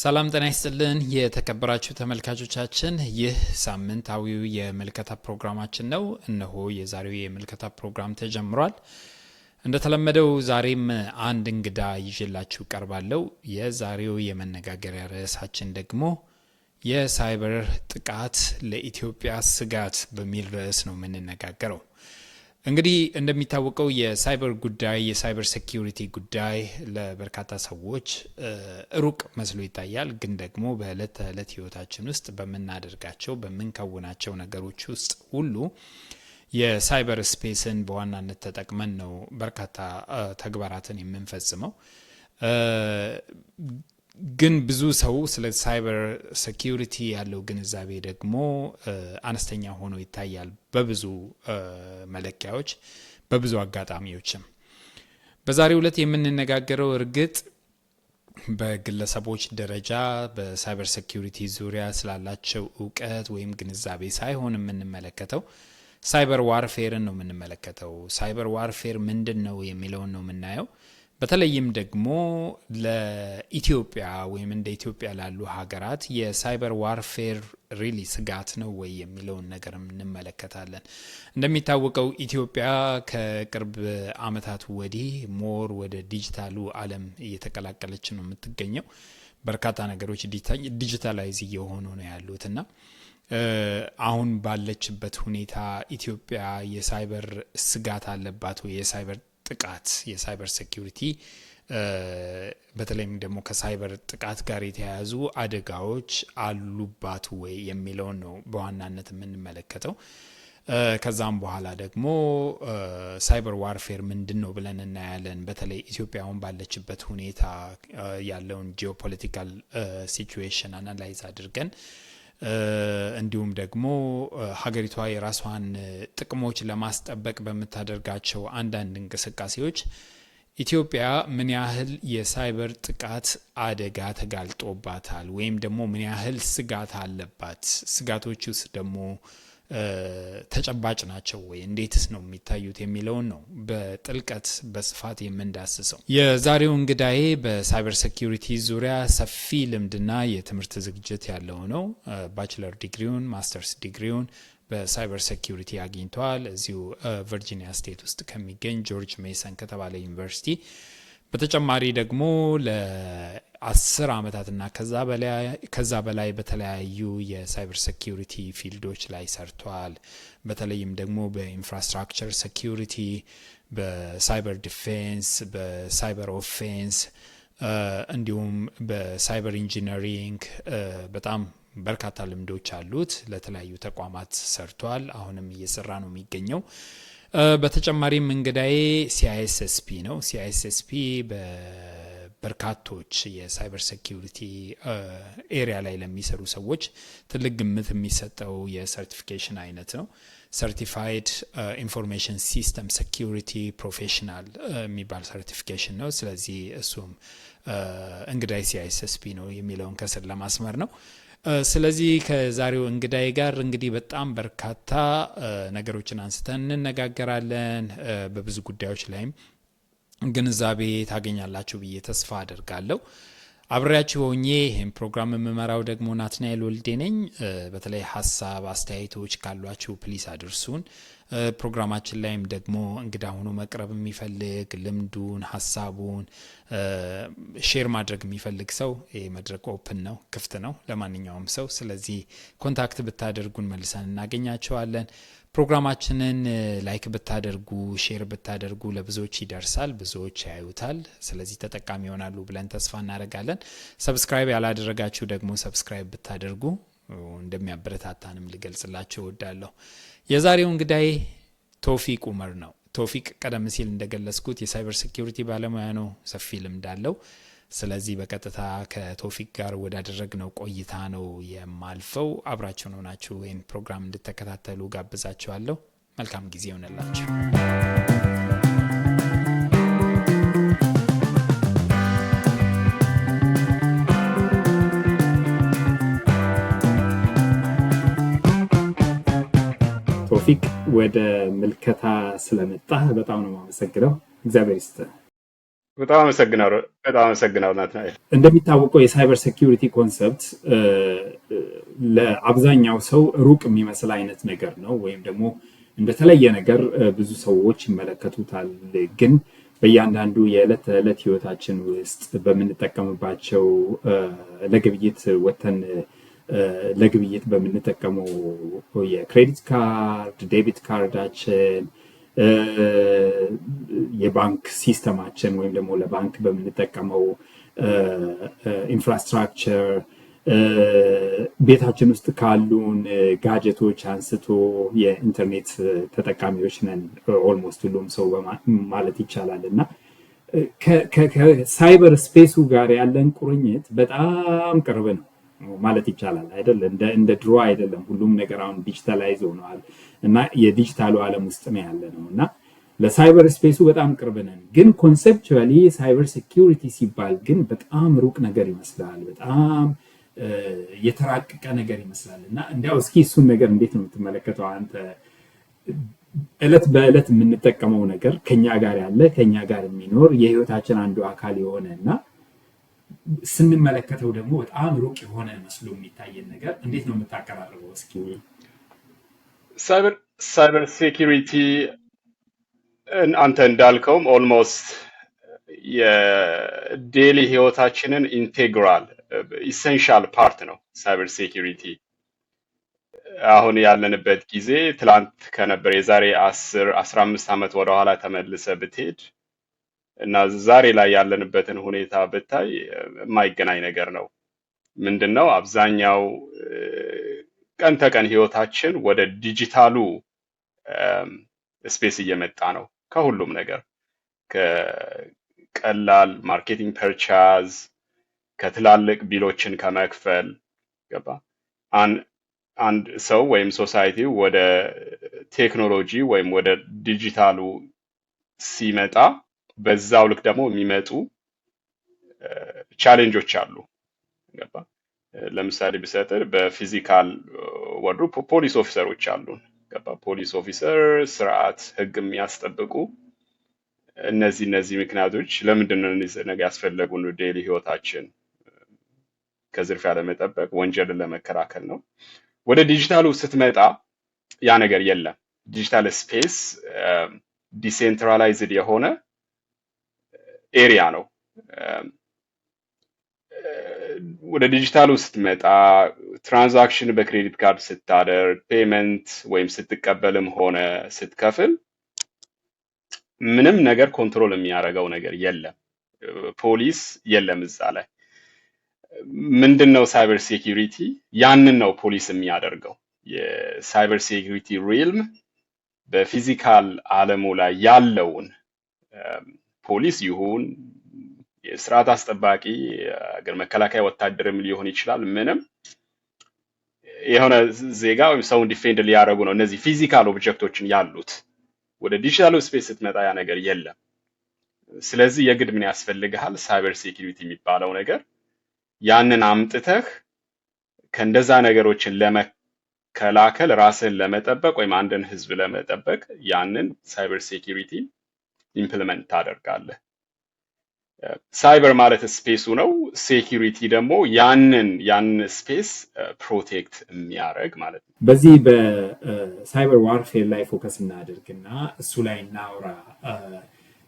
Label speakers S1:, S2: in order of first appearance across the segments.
S1: ሰላም ጤና ይስጥልን የተከበራችሁ ተመልካቾቻችን፣ ይህ ሳምንታዊው የምልከታ ፕሮግራማችን ነው። እነሆ የዛሬው የምልከታ ፕሮግራም ተጀምሯል። እንደተለመደው ዛሬም አንድ እንግዳ ይዤላችሁ ቀርባለሁ። የዛሬው የመነጋገሪያ ርዕሳችን ደግሞ የሳይበር ጥቃት ለኢትዮጵያ ስጋት በሚል ርዕስ ነው የምንነጋገረው። እንግዲህ እንደሚታወቀው የሳይበር ጉዳይ፣ የ cyber security ጉዳይ ለበርካታ ሰዎች ሩቅ መስሎ ይታያል። ግን ደግሞ በዕለት ተዕለት ሕይወታችን ውስጥ በምናደርጋቸው፣ በምንከውናቸው ነገሮች ውስጥ ሁሉ የ cyber space ን በዋናነት ተጠቅመን ነው በርካታ ተግባራትን የምንፈጽመው። ግን ብዙ ሰው ስለ cyber security ያለው ግንዛቤ ደግሞ አነስተኛ ሆኖ ይታያል፣ በብዙ መለኪያዎች፣ በብዙ አጋጣሚዎችም። በዛሬው ዕለት የምንነጋገረው እርግጥ በግለሰቦች ደረጃ በ cyber security ዙሪያ ስላላቸው እውቀት ወይም ግንዛቤ ሳይሆን የምንመለከተው cyber warfare ን ነው የምንመለከተው። Cyber warfare ምንድን ነው የሚለውን ነው የምናየው። በተለይም ደግሞ ለኢትዮጵያ ወይም እንደ ኢትዮጵያ ላሉ ሀገራት የ cyber warfare really ስጋት ነው ወይ የሚለውን ነገር እንመለከታለን። እንደሚታወቀው ኢትዮጵያ ከቅርብ ዓመታት ወዲህ more ወደ ዲጂታሉ ዓለም እየተቀላቀለች ነው የምትገኘው። በርካታ ነገሮች digitalize እየሆኑ ነው ያሉት እና አሁን ባለችበት ሁኔታ ኢትዮጵያ የሳይበር ስጋት አለባት ወይ? የሳይበር ጥቃት፣ የ cyber security፣ በተለይም ደግሞ ከሳይበር ጥቃት ጋር የተያያዙ አደጋዎች አሉባት ወይ የሚለውን ነው በዋናነት የምንመለከተው። ከዛም በኋላ ደግሞ cyber warfare ምንድን ነው ብለን እናያለን። በተለይ ኢትዮጵያ አሁን ባለችበት ሁኔታ ያለውን geopolitical situation analyze አድርገን፣ እንዲሁም ደግሞ ሀገሪቷ የራሷን ጥቅሞች ለማስጠበቅ በምታደርጋቸው አንዳንድ እንቅስቃሴዎች ኢትዮጵያ ምን ያህል የሳይበር ጥቃት አደጋ ተጋልጦባታል ወይም ደግሞ ምን ያህል ስጋት አለባት፣ ስጋቶች ውስጥ ደግሞ ተጨባጭ ናቸው ወይ፣ እንዴትስ ነው የሚታዩት የሚለውን ነው በጥልቀት በስፋት የምንዳስሰው። የዛሬው እንግዳዬ በ cyber security ዙሪያ ሰፊ ልምድና የትምህርት ዝግጅት ያለው ነው። Bachelor ዲግሪውን፣ ማስተርስ ዲግሪውን በ cyber security አግኝተዋል። እዚሁ ቨርጂኒያ state ውስጥ ከሚገኝ ጆርጅ ሜሰን ከተባለ ዩኒቨርሲቲ። በተጨማሪ ደግሞ ለ10 ዓመታትና ከዛ በላይ በተለያዩ የ cyber security field ኦች ላይ ሰርቷል። በተለይም ደግሞ በ infrastructure security፣ በ cyber defense፣ በ cyber offense እንዲሁም በ cyber engineering በጣም በርካታ ልምዶች አሉት። ለተለያዩ ተቋማት ሰርቷል። አሁንም እየሰራ ነው የሚገኘው። በተጨማሪም እንግዳዬ CISSP ነው። CISSP በበርካቶች የ cyber security area ላይ ለሚሰሩ ሰዎች ትልቅ ግምት የሚሰጠው የ certification አይነት ነው። Certified Information System Security Professional የሚባል certification ነው። ስለዚህ እሱም እንግዳዬ CISSP ነው የሚለውን ከስር ለማስመር ነው። ስለዚህ ከዛሬው እንግዳዬ ጋር እንግዲህ በጣም በርካታ ነገሮችን አንስተን እንነጋገራለን። በብዙ ጉዳዮች ላይም ግንዛቤ ታገኛላችሁ ብዬ ተስፋ አደርጋለሁ። አብሬያችሁ ሆኜ ይህን ፕሮግራም የምመራው ደግሞ ናትናኤል ወልዴ ነኝ። በተለይ ሀሳብ አስተያየቶች ካሏችሁ please አድርሱን። ፕሮግራማችን ላይም ደግሞ እንግዳ ሆኖ መቅረብ የሚፈልግ፣ ልምዱን ሀሳቡን share ማድረግ የሚፈልግ ሰው ይህ መድረክ open ነው፣ ክፍት ነው ለማንኛውም ሰው። ስለዚህ contact ብታደርጉን መልሰን እናገኛቸዋለን። ፕሮግራማችንን like ብታደርጉ፣ share ብታደርጉ ለብዙዎች ይደርሳል፣ ብዙዎች ያዩታል። ስለዚህ ተጠቃሚ ይሆናሉ ብለን ተስፋ እናደርጋለን። Subscribe ያላደረጋችሁ ደግሞ subscribe ብታደርጉ እንደሚያበረታታንም ልገልጽላችሁ እወዳለሁ። የዛሬው እንግዳዬ ቶፊቅ ኡመር ነው። ቶፊቅ ቀደም ሲል እንደገለጽኩት የ cyber security ባለሙያ ነው፣ ሰፊ ልምድ አለው። ስለዚህ በቀጥታ ከቶፊቅ ጋር ወዳደረግነው ቆይታ ነው የማልፈው። አብራችሁን ሆናችሁ ይህን ፕሮግራም እንድትከታተሉ ጋብዛችኋለሁ። መልካም ጊዜ ይሆንላችሁ። ቶፊቅ፣ ወደ ምልከታ ስለመጣህ በጣም ነው የማመሰግነው። እግዚአብሔር ይስጥህ።
S2: በጣም አመሰግናለሁ። በጣም አመሰግናለሁ ናትናኤል።
S1: እንደሚታወቀው የ cyber security concept ለአብዛኛው ሰው ሩቅ የሚመስል አይነት ነገር ነው፣ ወይም ደግሞ እንደተለየ ነገር ብዙ ሰዎች ይመለከቱታል። ግን በእያንዳንዱ የዕለት ተዕለት ህይወታችን ውስጥ በምንጠቀምባቸው፣ ለግብይት ወተን ለግብይት በምንጠቀመው የ credit card፣ debit card ኣችን፣ የባንክ system ኣችን ወይም ደግሞ ለባንክ በምንጠቀመው infrastructure፣ ቤታችን ውስጥ ካሉን gadget ኦች አንስቶ የኢንተርኔት ተጠቃሚዎች ነን almost ሁሉም ሰው ማለት ይቻላል። እና ከ cyber space ኡ ጋር ያለን ቁርኝት በጣም ቅርብ ነው ማለት ይቻላል፣ አይደል? እንደ ድሮ አይደለም። ሁሉም ነገር አሁን digitalize ሆነዋል እና የዲጂታሉ ዓለም ውስጥ ነው ያለነው እና ለ cyber space ኡ በጣም ቅርብ ነን። ግን conceptually cyber security ሲባል ግን በጣም ሩቅ ነገር ይመስላል፣ በጣም የተራቀቀ ነገር ይመስላል። እና እንዲያው እስኪ እሱን ነገር እንዴት ነው የምትመለከተው አንተ? እለት በእለት የምንጠቀመው ነገር፣ ከኛ ጋር ያለ፣ ከኛ ጋር የሚኖር፣ የህይወታችን አንዱ አካል የሆነ እና ስንመለከተው ደግሞ በጣም ሩቅ የሆነ መስሎ የሚታየን ነገር እንዴት ነው የምታቀራርበው? እስኪ።
S2: Cyber security አንተ እንዳልከውም almost የ daily ህይወታችንን integral essential part ነው cyber security። አሁን ያለንበት ጊዜ ትላንት ከነበር የዛሬ 10 15 ዓመት ወደኋላ ተመልሰህ ብትሄድ እና ዛሬ ላይ ያለንበትን ሁኔታ ብታይ የማይገናኝ ነገር ነው። ምንድን ነው፣ አብዛኛው ቀን ተቀን ህይወታችን ወደ ዲጂታሉ space እየመጣ ነው። ከሁሉም ነገር፣ ከቀላል marketing purchase፣ ከትላልቅ bill ኦችን ከመክፈል፣ ገባ፣ አንድ ሰው ወይም society ወደ ቴክኖሎጂ ወይም ወደ ዲጂታሉ ሲመጣ በዛው ልክ ደግሞ የሚመጡ challenge ኦች አሉ። ገባ፣ ለምሳሌ ብሰጥህ በ physical world ኡ police officer ኦች አሉን። ገባ፣ police officer ስርዓት ህግ የሚያስጠብቁ። እነዚህ ምክንያቶች ለምንድን ነው እነዚህ ነገር ያስፈለጉን? Daily ህይወታችን ከዝርፊያ ለመጠበቅ፣ ወንጀልን ለመከላከል ነው። ወደ ዲጂታሉ ስትመጣ ያ ነገር የለም። Digital space decentralized የሆነ area ነው። ወደ ዲጂታሉ ስትመጣ transaction በ credit card ስታደርግ፣ payment ወይም ስትቀበልም ሆነ ስትከፍል ምንም ነገር control የሚያደርገው ነገር የለም። ፖሊስ የለም እዛ ላይ። ምንድን ነው cyber security? ያንን ነው ፖሊስ የሚያደርገው። የ cyber security realm በ physical ዓለሙ ላይ ያለውን ፖሊስ ይሁን የስርዓት አስጠባቂ፣ የሀገር መከላከያ ወታደርም ሊሆን ይችላል። ምንም የሆነ ዜጋ ወይም ሰውን defend ሊያደርጉ ነው እነዚህ physical object ኦችን ያሉት። ወደ ዲጂታሉ space ስትመጣ ያ ነገር የለም። ስለዚህ የግድ ምን ያስፈልግሃል? Cyber security የሚባለው ነገር ያንን አምጥተህ ከእንደዛ ነገሮችን ለመከላከል፣ ራስህን ለመጠበቅ ወይም አንድን ህዝብ ለመጠበቅ ያንን cyber security implement ታደርጋለህ። ሳይበር ማለት space ኡ ነው። Security ደግሞ ያንን space protect የሚያደርግ ማለት ነው።
S1: በዚህ በ cyber warfare ላይ focus እናድርግና እሱ ላይ እናውራ።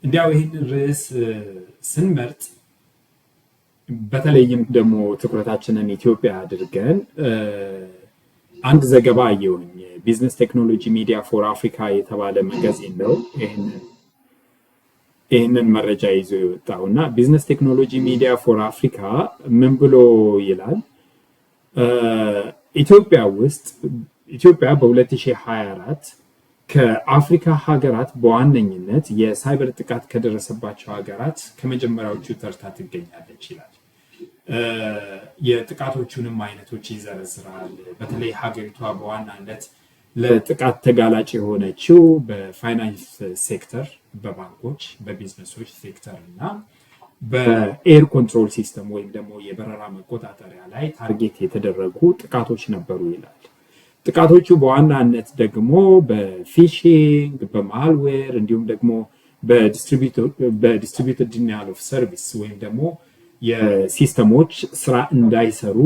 S1: እንዲያው ይህንን ርዕስ ስንመርጥ በተለይም ደግሞ ትኩረታችንን ኢትዮጵያ አድርገን አንድ ዘገባ አየሁኝ። Business Technology Media for Africa የተባለ magazine ነው ይህንን መረጃ ይዞ የወጣው። እና Business Technology Media for Africa ምን ብሎ ይላል? ኢትዮጵያ ውስጥ፣ ኢትዮጵያ በ2024 ከአፍሪካ ሀገራት በዋነኝነት የሳይበር ጥቃት ከደረሰባቸው ሀገራት ከመጀመሪያዎቹ ተርታ ትገኛለች ይላል። የጥቃቶቹንም አይነቶች ይዘረዝራል። በተለይ ሀገሪቷ በዋናነት ለጥቃት ተጋላጭ የሆነችው በፋይናንስ ሴክተር፣ በባንኮች፣ በቢዝነሶች ሴክተር እና በ air control system ወይም ደግሞ የበረራ መቆጣጠሪያ ላይ target የተደረጉ ጥቃቶች ነበሩ ይላል። ጥቃቶቹ በዋናነት ደግሞ በ phishing፣ በ malware እንዲሁም ደግሞ በ distributed denial of service ወይም ደግሞ የ system ኦች ስራ እንዳይሰሩ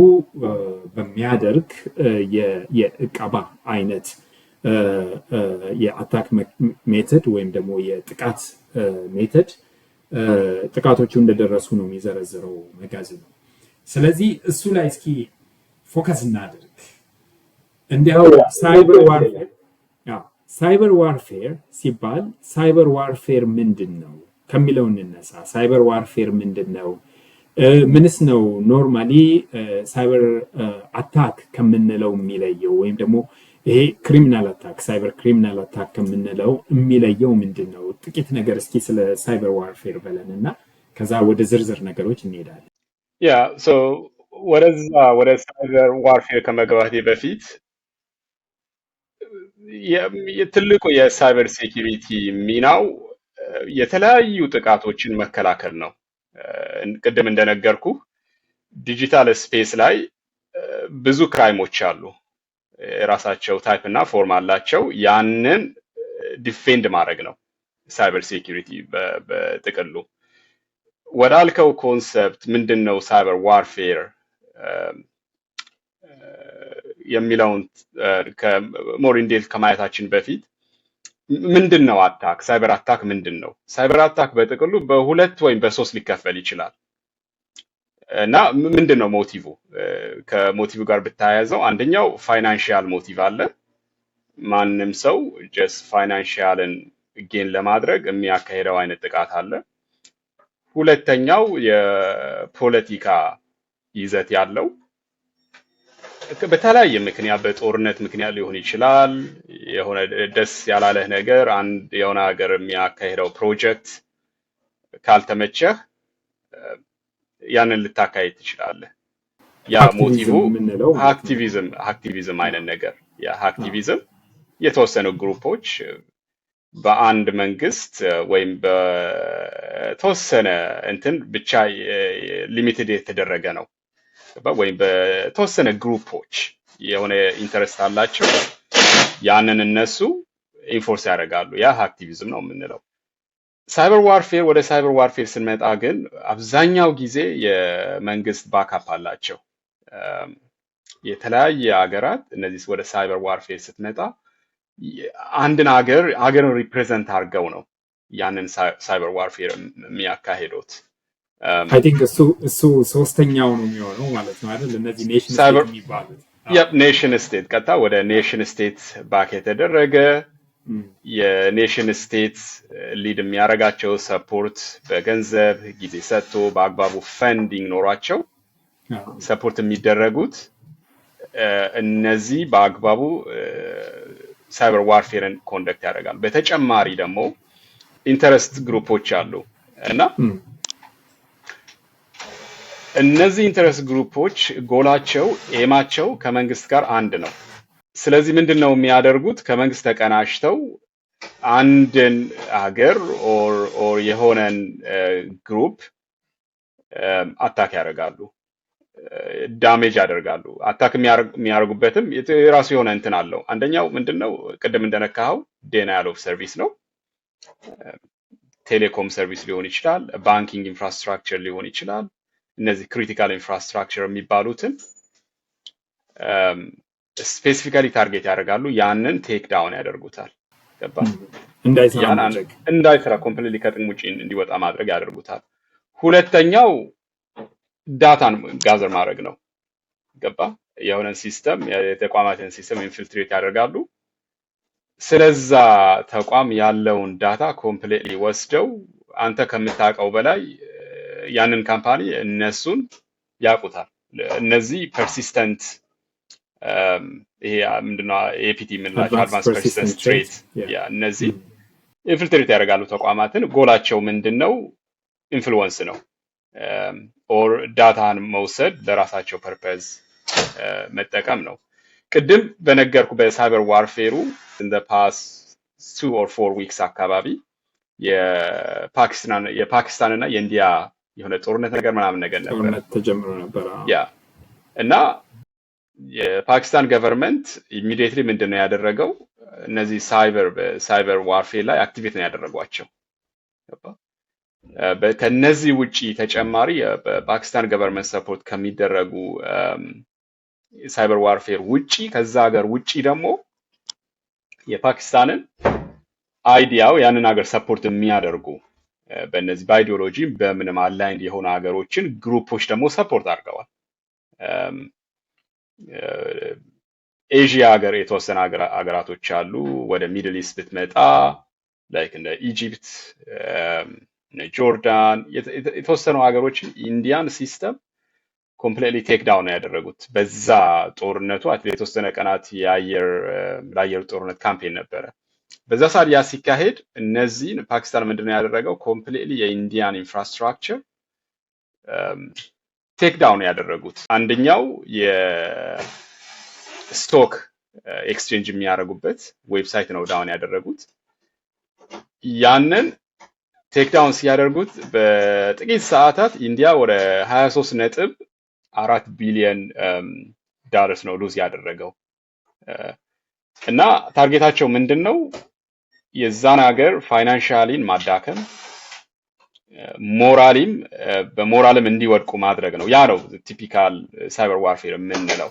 S1: በሚያደርግ የእቀባ አይነት የ attack method ወይም ደግሞ የጥቃት method ጥቃቶቹ እንደደረሱ ነው የሚዘረዝረው magazine ኑ። ስለዚህ እሱ ላይ እስኪ focus እናድርግ። እንዲያው cyber warfare ሲባል cyber warfare ምንድን ነው ከሚለው እንነሳ። Cyber warfare ምንድን ነው? ምንስ ነው normally cyber attack ከምንለው የሚለየው ወይም ደግሞ ይሄ criminal attack፣ cyber criminal attack ከምንለው የሚለየው ምንድን ነው? ጥቂት ነገር እስኪ ስለ cyber warfare በለን እና ከዛ ወደ ዝርዝር ነገሮች እንሄዳለን።
S2: Yeah, so ወደዛ ወደ cyber warfare ከመግባቴ በፊት ትልቁ የ cyber security ሚናው የተለያዩ ጥቃቶችን መከላከል ነው። ቅድም እንደነገርኩ digital space ላይ ብዙ crime ኦች አሉ። የራሳቸው type እና form አላቸው። ያንን defend ማድረግ ነው cyber security በጥቅሉ። ወዳልከው concept ምንድን ነው cyber warfare የሚለውን more in detail ከማየታችን በፊት ምንድን ነው attack? Cyber attack ምንድን ነው? Cyber attack በጥቅሉ በሁለት ወይም በሶስት ሊከፈል ይችላል እና ምንድን ነው motive? ከ motive ጋር ብታያዘው አንደኛው financial motive አለ። ማንም ሰው just financial ን gain ለማድረግ የሚያካሂደው አይነት ጥቃት አለ። ሁለተኛው የፖለቲካ ይዘት ያለው፣ በተለያየ ምክንያት፣ በጦርነት ምክንያት ሊሆን ይችላል። የሆነ ደስ ያላለህ ነገር፣ አንድ የሆነ ሀገር የሚያካሂደው ፕሮጀክት ካልተመቸህ ያንን ልታካሂድ ትችላለህ። ያ motive
S1: hacktivism የምንለው ማለት ነው።
S2: Hacktivism አይነት ነገር፣ ያ hacktivism የተወሰኑ group ኦች በአንድ መንግስት ወይም በተወሰነ እንትን ብቻ limited የተደረገ ነው ወይም በተወሰነ group ኦች የሆነ interest አላቸው። ያንን እነሱ enforce ያደርጋሉ። ያ hacktivism ነው የምንለው። Cyber warfare፣ ወደ cyber warfare ስንመጣ ግን አብዛኛው ጊዜ የመንግስት backup አላቸው። የተለያየ ሀገራት እነዚህ ወደ cyber warfare ስትመጣ አንድን ሀገር ሀገርን represent አድርገው ነው ያንን cyber warfare የሚያካሂዱት።
S1: I think እሱ ሶስተኛው ነው የሚሆነው ማለት ነው አይደል? እነዚህ nation state
S2: ሳይበር
S1: የሚባሉት።
S2: Yep, nation state፣ ቀጥታ ወደ nation state back የተደረገ፣ የ nation state lead የሚያደርጋቸው፣ support በገንዘብ ጊዜ ሰጥቶ በአግባቡ funding ኖሯቸው support የሚደረጉት እነዚህ በአግባቡ cyber warfare ን conduct ያደርጋሉ። በተጨማሪ ደግሞ interest group ኦች አሉ እና እነዚህ interest group ኦች goal ኣቸው፣ aim ኣቸው ከመንግስት ጋር አንድ ነው። ስለዚህ ምንድን ነው የሚያደርጉት? ከመንግስት ተቀናጅተው አንድን ሀገር or የሆነን group attack ያደርጋሉ፣ damage ያደርጋሉ። Attack የሚያደርጉበትም የራሱ የሆነ እንትን አለው። አንደኛው ምንድን ነው? ቅድም እንደነካኸው denial of service ነው። Telecom service ሊሆን ይችላል፣ banking infrastructure ሊሆን ይችላል። እነዚህ critical infrastructure የሚባሉትን specifically target ያደርጋሉ። ያንን take down ያደርጉታል። ገባ?
S1: እንዳይሰራ
S2: ያን
S1: ማድረግ።
S2: እንዳይሰራ፣ completely ከጥቅም ውጭ እንዲወጣ ማድረግ ያደርጉታል። ሁለተኛው data ን gather ማድረግ ነው። ገባ? የሆነን system፣ የተቋማትን system infiltrate ያደርጋሉ። ስለዛ ተቋም ያለውን data completely ወስደው አንተ ከምታውቀው በላይ ያንን company እነሱን ያውቁታል። እነዚህ persistent ይሄ ምንድነው APT የምንላቸው
S1: advanced
S2: advanced persistent
S1: persistent threat።
S2: Threat፣ yeah፣ እነዚህ infiltrate ያደርጋሉ ተቋማትን። ጎላቸው ምንድን ነው? Influence ነው or data ን መውሰድ፣ ለራሳቸው purpose መጠቀም ነው። ቅድም በነገርኩ በ cyber warfare ኡ in the past 2 or 4 weeks አካባቢ የፓኪስታን እና የኢንዲያ የሆነ ጦርነት ነገር ምናምን ነገር ነበረ።
S1: ጦርነት ተጀምሮ ነበረ።
S2: Yeah፣ እና የፓኪስታን government immediately ምንድን ነው ያደረገው? እነዚህ cyber warfare ላይ activate ነው ያደረጓቸው። ገባ? ከነዚህ ውጪ ተጨማሪ በፓኪስታን government support ከሚደረጉ cyber warfare ውጪ፣ ከዛ ሀገር ውጪ ደግሞ የፓኪስታንን idea ው ያንን ሀገር support የሚያደርጉ በእነዚህ በ ideology በምንም aligned የሆኑ ሀገሮችን group ኦች ደግሞ support አድርገዋል። ኤዥያ ሀገር የተወሰነ ሀገራቶች አሉ። ወደ Middle East ብትመጣ like እንደ Egypt፣ እነ ጆርዳን የተወሰኑ ሀገሮችን Indian system completely take down ነው ያደረጉት። በዛ ጦርነቱ at የተወሰነ ቀናት የአየር ለአየር ጦርነት campaign ነበረ። በዛ ሰዓት ያ ሲካሄድ እነዚህን ፓኪስታን ምንድነው ያደረገው? Completely የ Indian infrastructure take down ያደረጉት። አንደኛው የ stock exchange የሚያደርጉበት website ነው down ያደረጉት። ያንን take down ሲያደርጉት በጥቂት ሰዓታት India ወደ 23.4 ቢሊዮን ዳለርስ ነው lose ያደረገው። እና target ኣቸው ምንድን ነው? የዛን ሀገር financially ን ማዳከም፣ morally ም በሞራልም እንዲወድቁ ማድረግ ነው። ያ ነው typical cyber warfare የምንለው።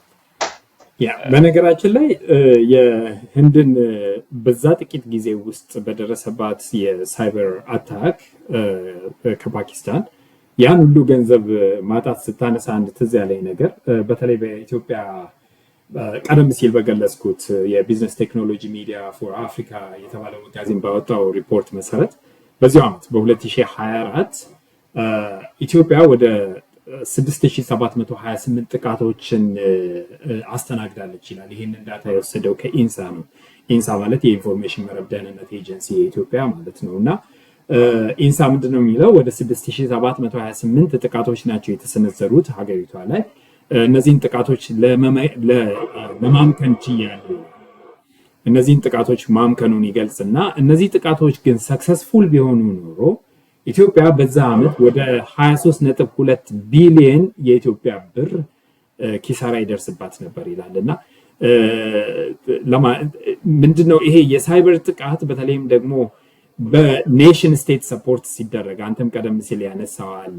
S1: Yeah፣ በነገራችን ላይ የህንድን በዛ ጥቂት ጊዜ ውስጥ በደረሰባት የ cyber attack ከፓኪስታን ያን ሁሉ ገንዘብ ማጣት ስታነሳ አንድ ትዝ ያለኝ ነገር በተለይ በኢትዮጵያ ቀደም ሲል በገለጽኩት የ Business Technology Media for Africa የተባለው magazine ባወጣው ሪፖርት መሰረት በዚሁ ዓመት በ2024 ኢትዮጵያ ወደ 6728 ጥቃቶችን አስተናግዳለች ይላል። ይህንን data የወሰደው ከኢንሳ ነው። ኢንሳ ማለት የኢንፎርሜሽን መረብ ደህንነት ኤጀንሲ የኢትዮጵያ ማለት ነው። እና ኢንሳ ምንድን ነው የሚለው? ወደ 6728 ጥቃቶች ናቸው የተሰነዘሩት ሀገሪቷ ላይ። እነዚህን ጥቃቶች ለማምከን ችያለሁ። እነዚህን ጥቃቶች ማምከኑን ይገልጽና እነዚህ ጥቃቶች ግን successful ቢሆኑ ኖሮ ኢትዮጵያ በዛ ዓመት ወደ 23.2 ቢሊየን የኢትዮጵያ ብር ኪሳራ ይደርስባት ነበር ይላል። እና ምንድነው ይሄ የሳይበር ጥቃት በተለይም ደግሞ በ nation state support ሲደረግ፣ አንተም ቀደም ሲል ያነሳው አለ፣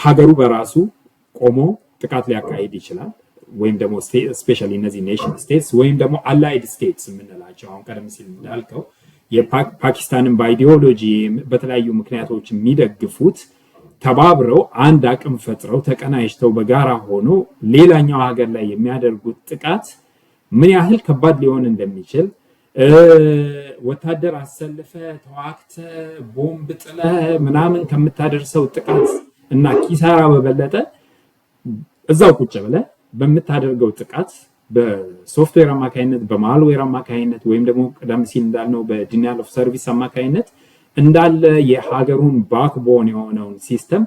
S1: ሀገሩ በራሱ ቆሞ ጥቃት ሊያካሂድ ይችላል። ወይም ደግሞ especially እነዚህ nation states ወይም ደግሞ allied states የምንላቸው፣ አሁን ቀደም ሲል እንዳልከው የፓኪስታንን በ ideology በተለያዩ ምክንያቶች የሚደግፉት ተባብረው አንድ አቅም ፈጥረው ተቀናጅተው በጋራ ሆኖ ሌላኛው ሀገር ላይ የሚያደርጉት ጥቃት ምን ያህል ከባድ ሊሆን እንደሚችል፣ ወታደር አሰልፈህ ተዋግተህ ቦምብ ጥለህ ምናምን ከምታደርሰው ጥቃት እና ኪሳራ በበለጠ እዛው ቁጭ ብለህ በምታደርገው ጥቃት በሶፍትዌር አማካይነት፣ በ malware አማካይነት ወይም ደግሞ ቀደም ሲል እንዳልነው በ denial of service አማካይነት እንዳለ የሀገሩን backbone የሆነውን system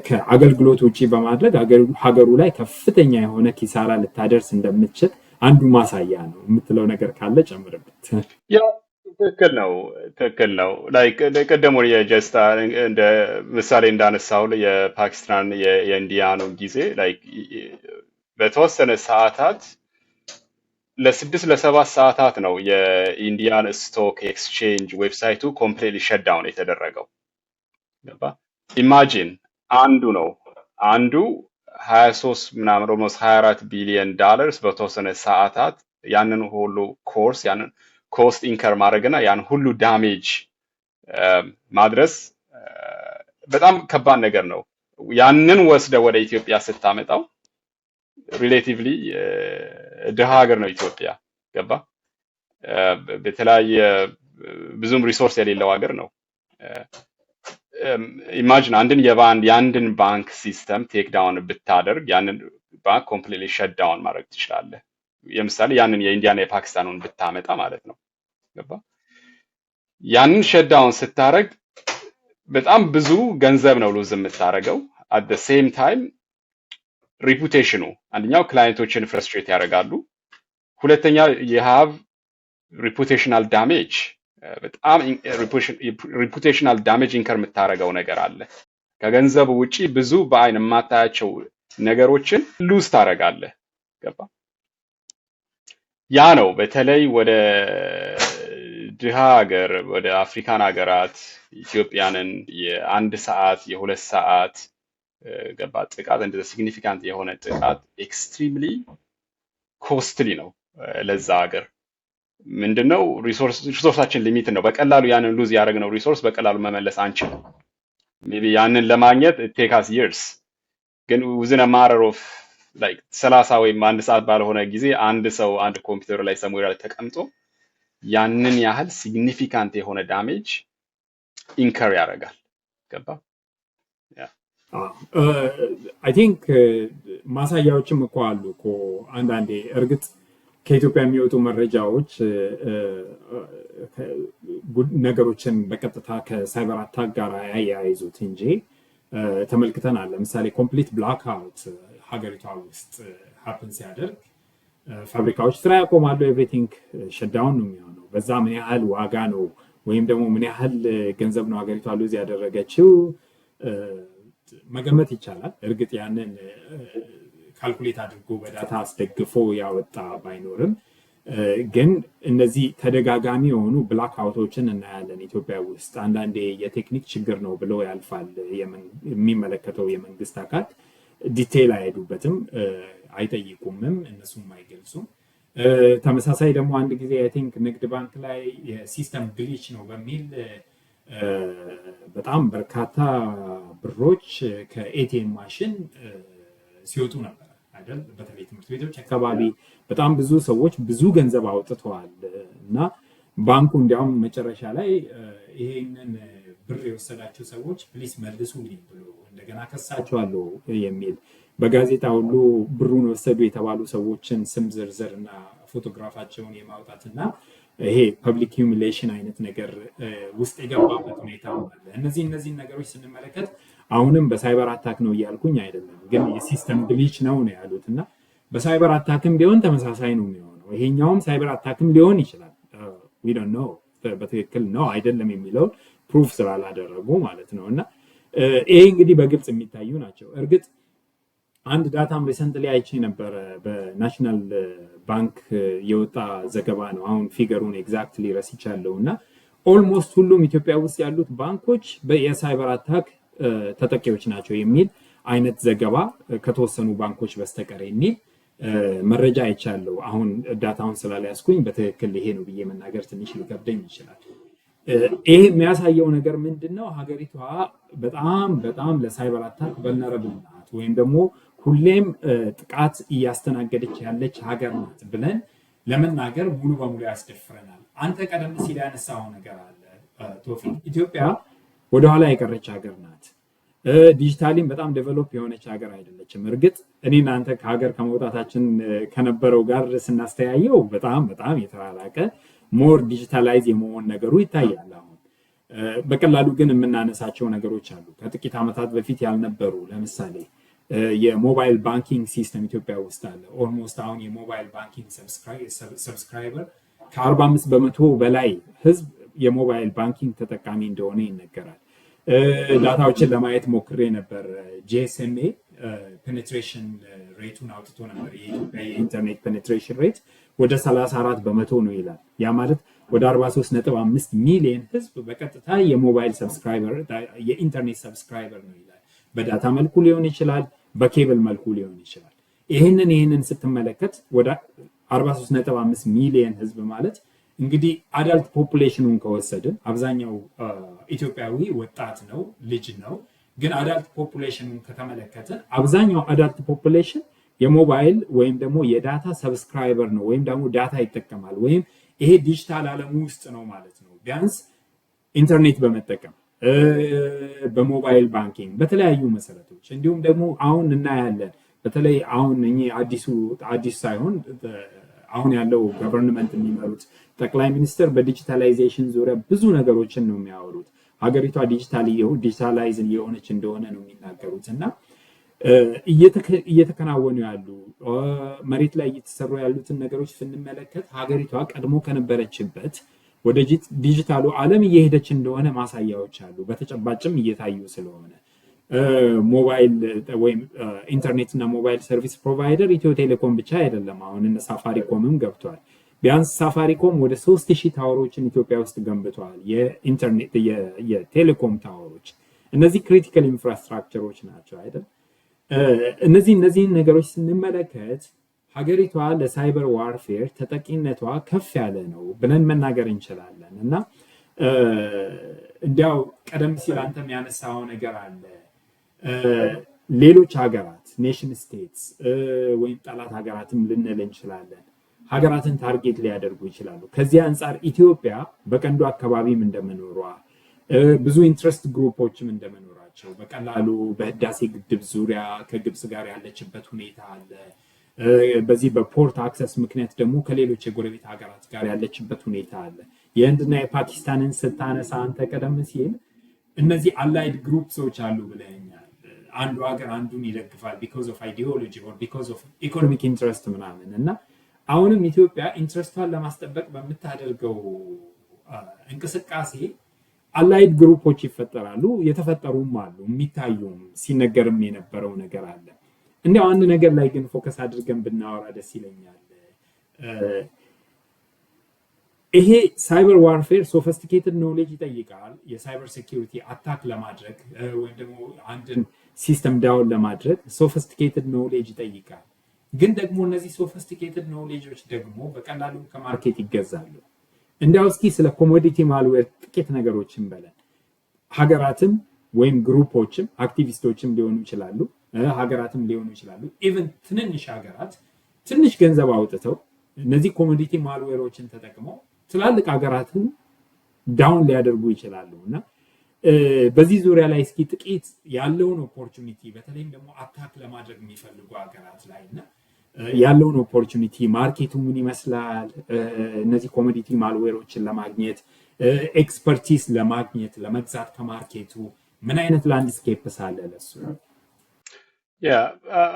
S1: ከአገልግሎት ውጭ በማድረግ ሀገሩ ላይ ከፍተኛ የሆነ ኪሳራ ልታደርስ እንደምትችል አንዱ ማሳያ ነው የምትለው ነገር ካለ ጨምርበት።
S2: Yeah፣ ትክክል ነው፣ ትክክል ነው። Like ቅድሙ የ just እንደ ምሳሌ እንዳነሳው የፓኪስታን የ India ኑ ጊዜ like በተወሰነ ሰዓታት ለ6 ለ7 ሰዓታት ነው የ Indian stock exchange website ኡ completely shut down የተደረገው። ገባ? Imagine አንዱ ነው አንዱ 23 ምናምን almost 24 ቢሊዮን ዳለርስ በተወሰነ ሰዓታት ያንን ሁሉ ኮርስ ያንን cost incur ማድረግና ያን ሁሉ damage ማድረስ በጣም ከባድ ነገር ነው። ያንን ወስደህ ወደ ኢትዮጵያ ስታመጣው relatively ድሃ ሀገር ነው ኢትዮጵያ። ገባ? በተለያየ ብዙም resource የሌለው ሀገር ነው። Imagine አንድን የባንክ የአንድን ባንክ system take down ብታደርግ ያንን ባንክ completely shut down ማድረግ ትችላለህ። ለምሳሌ ያንን የ India ና የፓኪስታኑን ብታመጣ ማለት ነው። ገባ? ያንን shut down ስታደርግ በጣም ብዙ ገንዘብ ነው lose የምታደርገው። At the same time reputation ኑ አንደኛው client ኦችን frustrate ያደርጋሉ። ሁለተኛ you have reputational damage፣ በጣም reputational damage incur የምታደርገው ነገር አለ። ከገንዘቡ ውጪ ብዙ በአይን የማታያቸው ነገሮችን lose ታደርጋለህ። ገባ? ያ ነው በተለይ ወደ ድሃ ሀገር ወደ አፍሪካን ሀገራት ኢትዮጵያንን የአንድ ሰዓት የ2 ሰዓት ገባ ጥቃት እንደዚ significant የሆነ ጥቃት extremely costly ነው ለዛ ሀገር። ምንድነው resource ኣችን limited ነው። በቀላሉ ያንን lose ያደረግነው resource በቀላሉ መመለስ አንችልም። Maybe ያንን ለማግኘት take us years፣ ግን within matter of like 30 ወይም አንድ ሰዓት ባልሆነ ጊዜ አንድ ሰው አንድ ኮምፒውተር ላይ somewhere ላይ ተቀምጦ ያንን ያህል significant የሆነ damage incur ያደርጋል። ገባ?
S1: I think ማሳያዎችም እኮ አሉ እኮ አንዳንዴ። እርግጥ ከኢትዮጵያ የሚወጡ መረጃዎች ነገሮችን በቀጥታ ከ cyber attack ጋር ያያይዙት እንጂ ተመልክተናል። ለምሳሌ complete blackout ሀገሪቷ ውስጥ happen ሲያደርግ ፋብሪካዎች ስራ ያቆማሉ። Everything shutdown ነው የሚሆነው። በዛ ምን ያህል ዋጋ ነው ወይም ደግሞ ምን ያህል ገንዘብ ነው ሀገሪቷ lose ያደረገችው መገመት ይቻላል። እርግጥ ያንን calculate አድርጎ በ data አስደግፎ ያወጣ ባይኖርም ግን እነዚህ ተደጋጋሚ የሆኑ blackout ኦችን እናያለን ኢትዮጵያ ውስጥ። አንዳንዴ የቴክኒክ ችግር ነው ብሎ ያልፋል የሚመለከተው የመንግስት አካል፣ detail አይሄዱበትም፣ አይጠይቁምም፣ እነሱም አይገልጹም። ተመሳሳይ ደግሞ አንድ ጊዜ I think ንግድ ባንክ ላይ የ system glitch ነው በሚል በጣም በርካታ ብሮች ከ ATM machine ሲወጡ ነበር አይደል? በተለይ ትምህርት ቤቶች አካባቢ በጣም ብዙ ሰዎች ብዙ ገንዘብ አውጥተዋል እና ባንኩ እንዲያውም መጨረሻ ላይ ይሄንን ብር የወሰዳቸው ሰዎች please መልሱልኝ ብሎ እንደገና ከሳቸዋለሁ የሚል፣ በጋዜጣ ሁሉ ብሩን ወሰዱ የተባሉ ሰዎችን ስም ዝርዝር እና ፎቶግራፋቸውን የማውጣት እና ይሄ public humiliation አይነት ነገር ውስጥ የገባበት ሁኔታ አለ። እነዚህን ነገሮች ስንመለከት አሁንም በ cyber attack ነው እያልኩኝ አይደለም፣ ግን የ system glitch ነው ነው ያሉት እና በ cyber attack ም ቢሆን ተመሳሳይ ነው የሚሆነው። ይሄኛውም cyber attack ም ሊሆን ይችላል። We don't know፣ በትክክል ነው አይደለም የሚለውን proof ስላላደረጉ ማለት ነው። እና ይሄ እንግዲህ በግልጽ የሚታዩ ናቸው። እርግጥ አንድ data ም recently አይቼ ነበረ፣ በ National Bank የወጣ ዘገባ ነው። አሁን figure ኡን exactly ረስቻለሁ እና almost ሁሉም ኢትዮጵያ ውስጥ ያሉት ባንኮች የ cyber attack ተጠቂዎች ናቸው የሚል አይነት ዘገባ፣ ከተወሰኑ ባንኮች በስተቀር የሚል መረጃ አይቻለሁ። አሁን data ውን ስላልያዝኩኝ በትክክል ይሄ ነው ብዬ መናገር ትንሽ ሊከብደኝ ይችላል። ይሄ የሚያሳየው ነገር ምንድን ነው? ሀገሪቷ በጣም በጣም ለ cyber attack vulnerable ናት ወይም ደግሞ ሁሌም ጥቃት እያስተናገደች ያለች ሀገር ናት ብለን ለመናገር ሙሉ በሙሉ ያስደፍረናል። አንተ ቀደም ሲል ያነሳኸው ነገር አለ ቶፊቅ፣ ኢትዮጵያ ወደኋላ የቀረች ሀገር ናት። Digitally ም በጣም develop የሆነች ሀገር አይደለችም። እርግጥ እኔና አንተ ከሀገር ከመውጣታችን ከነበረው ጋር ስናስተያየው በጣም በጣም የተራራቀ more digitalize የመሆን ነገሩ ይታያል። አሁን በቀላሉ ግን የምናነሳቸው ነገሮች አሉ ከጥቂት ዓመታት በፊት ያልነበሩ። ለምሳሌ የ mobile banking system ኢትዮጵያ ውስጥ አለ። Almost አሁን የ mobile banking subscriber ከ45% በላይ ህዝብ የ mobile banking ተጠቃሚ እንደሆነ ይነገራል። Data ዎችን ለማየት ሞክሬ ነበር። GSMA penetration rate ኡን አውጥቶ ነበር። የኢትዮጵያ የኢንተርኔት penetration rate ወደ 34% ነው ይላል። ያ ማለት ወደ 43.5 ሚሊዮን ህዝብ በቀጥታ የ mobile subscriber፣ የኢንተርኔት subscriber ነው ይላል። በ data መልኩ ሊሆን ይችላል፣ በኬብል መልኩ ሊሆን ይችላል። ይህንን ስትመለከት ወደ 43.5 ሚሊዮን ህዝብ ማለት እንግዲህ adult population ኑን ከወሰድን አብዛኛው ኢትዮጵያዊ ወጣት ነው፣ ልጅ ነው። ግን adult population ኑን ከተመለከትን አብዛኛው adult population የሞባይል ወይም ደግሞ የ data subscriber ነው ወይም ደግሞ data ይጠቀማል ወይም ይሄ ዲጂታል ዓለሙ ውስጥ ነው ማለት ነው። ቢያንስ ኢንተርኔት በመጠቀም፣ በ mobile banking፣ በተለያዩ መሰረቶች፣ እንዲሁም ደግሞ አሁን እናያለን፣ በተለይ አሁን እኚህ አዲሱ፣ አዲሱ ሳይሆን አሁን ያለው government የሚመሩት ጠቅላይ ሚኒስትር በ digitalization ዙሪያ ብዙ ነገሮችን ነው የሚያወሩት። ሀገሪቷ digitalize እየሆነች እንደሆነ ነው የሚናገሩት እና እየተከናወኑ ያሉ፣ መሬት ላይ እየተሰሩ ያሉትን ነገሮች ስንመለከት ሀገሪቷ ቀድሞ ከነበረችበት ወደ ዲጂታሉ ዓለም እየሄደች እንደሆነ ማሳያዎች አሉ። በተጨባጭም እየታዩ ስለሆነ ሞባይል ወይም ኢንተርኔት እና mobile service provider ኢትዮ ቴሌኮም ብቻ አይደለም። አሁን እነ ሳፋሪኮምም ገብቷል። ቢያንስ ሳፋሪኮም ወደ 3000 tower ኦችን ኢትዮጵያ ውስጥ ገንብተዋል። የኢንተርኔት የቴሌኮም tower ኦች፣ እነዚህ critical infrastructure ኦች ናቸው አይደል? እነዚህን ነገሮች ስንመለከት ሀገሪቷ ለ cyber warfare ተጠቂነቷ ከፍ ያለ ነው ብለን መናገር እንችላለን። እና እንዲያው ቀደም ሲል አንተም ያነሳኸው ነገር አለ። ሌሎች ሀገራት፣ nation states ወይም ጠላት ሀገራትም ልንል እንችላለን፣ ሀገራትን target ሊያደርጉ ይችላሉ። ከዚህ አንጻር ኢትዮጵያ በቀንዱ አካባቢም እንደመኖሯ፣ ብዙ interest group ኦችም እንደመኖራቸው፣ በቀላሉ በህዳሴ ግድብ ዙሪያ ከግብፅ ጋር ያለችበት ሁኔታ አለ። በዚህ በ port access ምክንያት ደግሞ ከሌሎች የጎረቤት ሀገራት ጋር ያለችበት ሁኔታ አለ። የህንድና የፓኪስታንን ስታነሳ አንተ ቀደም ሲል እነዚህ allied groups ኦች አሉ ብለኸኛል። አንዱ ሀገር አንዱን ይደግፋል because of ideology or because of economic interest ምናምን። እና አሁንም ኢትዮጵያ interest ቷን ለማስጠበቅ በምታደርገው እንቅስቃሴ allied group ኦች ይፈጠራሉ። የተፈጠሩም አሉ፣ የሚታዩም ሲነገርም የነበረው ነገር አለ። እንዲያው አንድ ነገር ላይ ግን focus አድርገን ብናወራ ደስ ይለኛል። ይሄ cyber warfare sophisticated knowledge ይጠይቃል። የ cyber security attack ለማድረግ ወይም ደግሞ አንድን system down ለማድረግ sophisticated knowledge ይጠይቃል። ግን ደግሞ እነዚህ sophisticated knowledge ኦች ደግሞ በቀላሉ ከ market ይገዛሉ። እንዲያው እስኪ ስለ commodity malware ጥቂት ነገሮችን በለን። ሀገራትም ወይም group ኦችም አክቲቪስቶችም ሊሆኑ ይችላሉ፣ ሀገራትም ሊሆኑ ይችላሉ። Even ትንንሽ ሀገራት ትንሽ ገንዘብ አውጥተው እነዚህ commodity malware ኦችን ተጠቅመው ትላልቅ ሀገራትን down ሊያደርጉ ይችላሉ። እና በዚህ ዙሪያ ላይ እስኪ ጥቂት ያለውን opportunity፣ በተለይም ደግሞ attack ለማድረግ የሚፈልጉ ሀገራት ላይ እና ያለውን opportunity፣ market ኡ ምን ይመስላል፣ እነዚህ commodity malware ኦችን ለማግኘት፣ expertise ለማግኘት፣ ለመግዛት ከ market ኡ ምን አይነት landscapes አለ ለሱ?
S2: Yeah፣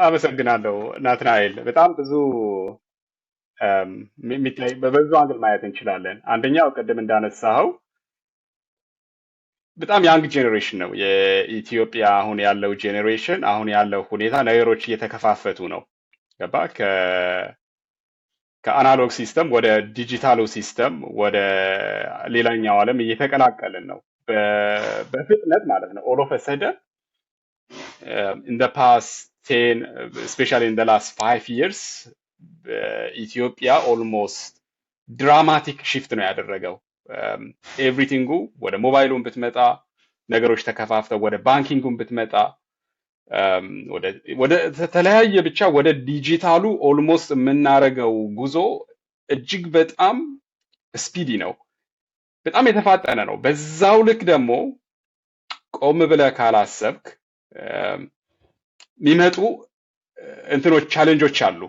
S2: አመሰግናለሁ ናትናኤል። በጣም ብዙ የሚታይ በብዙ angle ማየት እንችላለን። አንደኛው ቅድም እንዳነሳኸው በጣም young generation ነው የኢትዮጵያ አሁን ያለው generation። አሁን ያለው ሁኔታ ነገሮች እየተከፋፈቱ ነው። ገባ ከ analog system ወደ ዲጂታሉ system፣ ወደ ሌላኛው ዓለም እየተቀላቀልን ነው በፍጥነት ማለት ነው። All of a sudden in the past 10, especially in the last 5 years ኢትዮጵያ almost dramatic shift ነው ያደረገው። Everything ኡ ወደ ሞባይሉን ብትመጣ ነገሮች ተከፋፍተው፣ ወደ banking ኡን ብትመጣ፣ ወደ ተለያየ ብቻ ወደ ዲጂታሉ almost የምናደርገው ጉዞ እጅግ በጣም speedy ነው፣ በጣም የተፋጠነ ነው። በዛው ልክ ደግሞ ቆም ብለህ ካላሰብክ የሚመጡ እንትኖች challenge ኦች አሉ።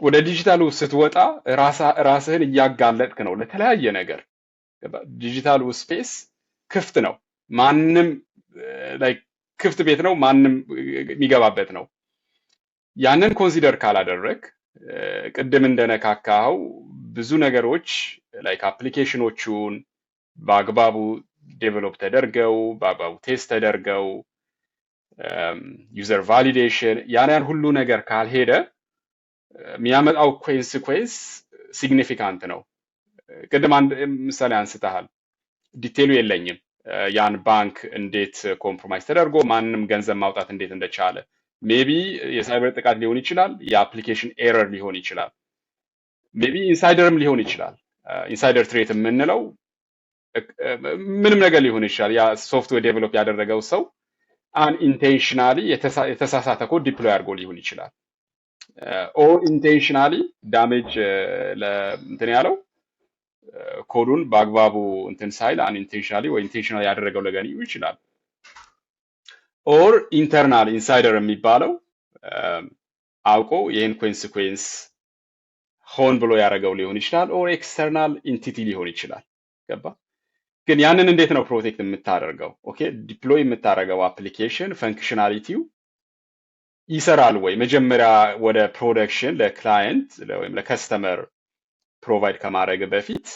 S2: ወደ ዲጂታሉ ስትወጣ ራስህን እያጋለጥክ ነው ለተለያየ ነገር። ዲጂታሉ space ክፍት ነው። ማንም like ክፍት ቤት ነው፣ ማንም የሚገባበት ነው። ያንን consider ካላደረግ ቅድም እንደነካካኸው ብዙ ነገሮች like application ኦቹን በአግባቡ develop ተደርገው፣ በአግባቡ test ተደርገው፣ user validation ያን ሁሉ ነገር ካልሄደ የሚያመጣው consequence significant ነው። ቅድም አንድ ምሳሌ አንስተሃል። Detail ኡ የለኝም፣ ያን ባንክ እንዴት compromise ተደርጎ ማንም ገንዘብ ማውጣት እንዴት እንደቻለ። Maybe የሳይበር ጥቃት ሊሆን ይችላል፣ የ application error ሊሆን ይችላል፣ maybe insider ም ሊሆን ይችላል። Insider threat የምንለው ምንም ነገር ሊሆን ይችላል። ያ software develop ያደረገው ሰው unintentionally የተሳሳተ code deploy አድርጎ ሊሆን ይችላል። Or intentionally damage እንትን ያለው ኮዱን በአግባቡ እንትን ሳይል unintentionally ወይ intentionally ያደረገው ነገር ሊሆን ይችላል። Or internal insider የሚባለው አውቆ ይህን consequence ሆን ብሎ ያደረገው ሊሆን ይችላል። Or external entity ሊሆን ይችላል። ገባ? ግን ያንን እንዴት ነው protect የምታደርገው? Okay፣ deploy የምታደርገው application functionality ው ይሰራል ወይ? መጀመሪያ ወደ production ለ client ወይም ለ customer provide ከማድረግ በፊት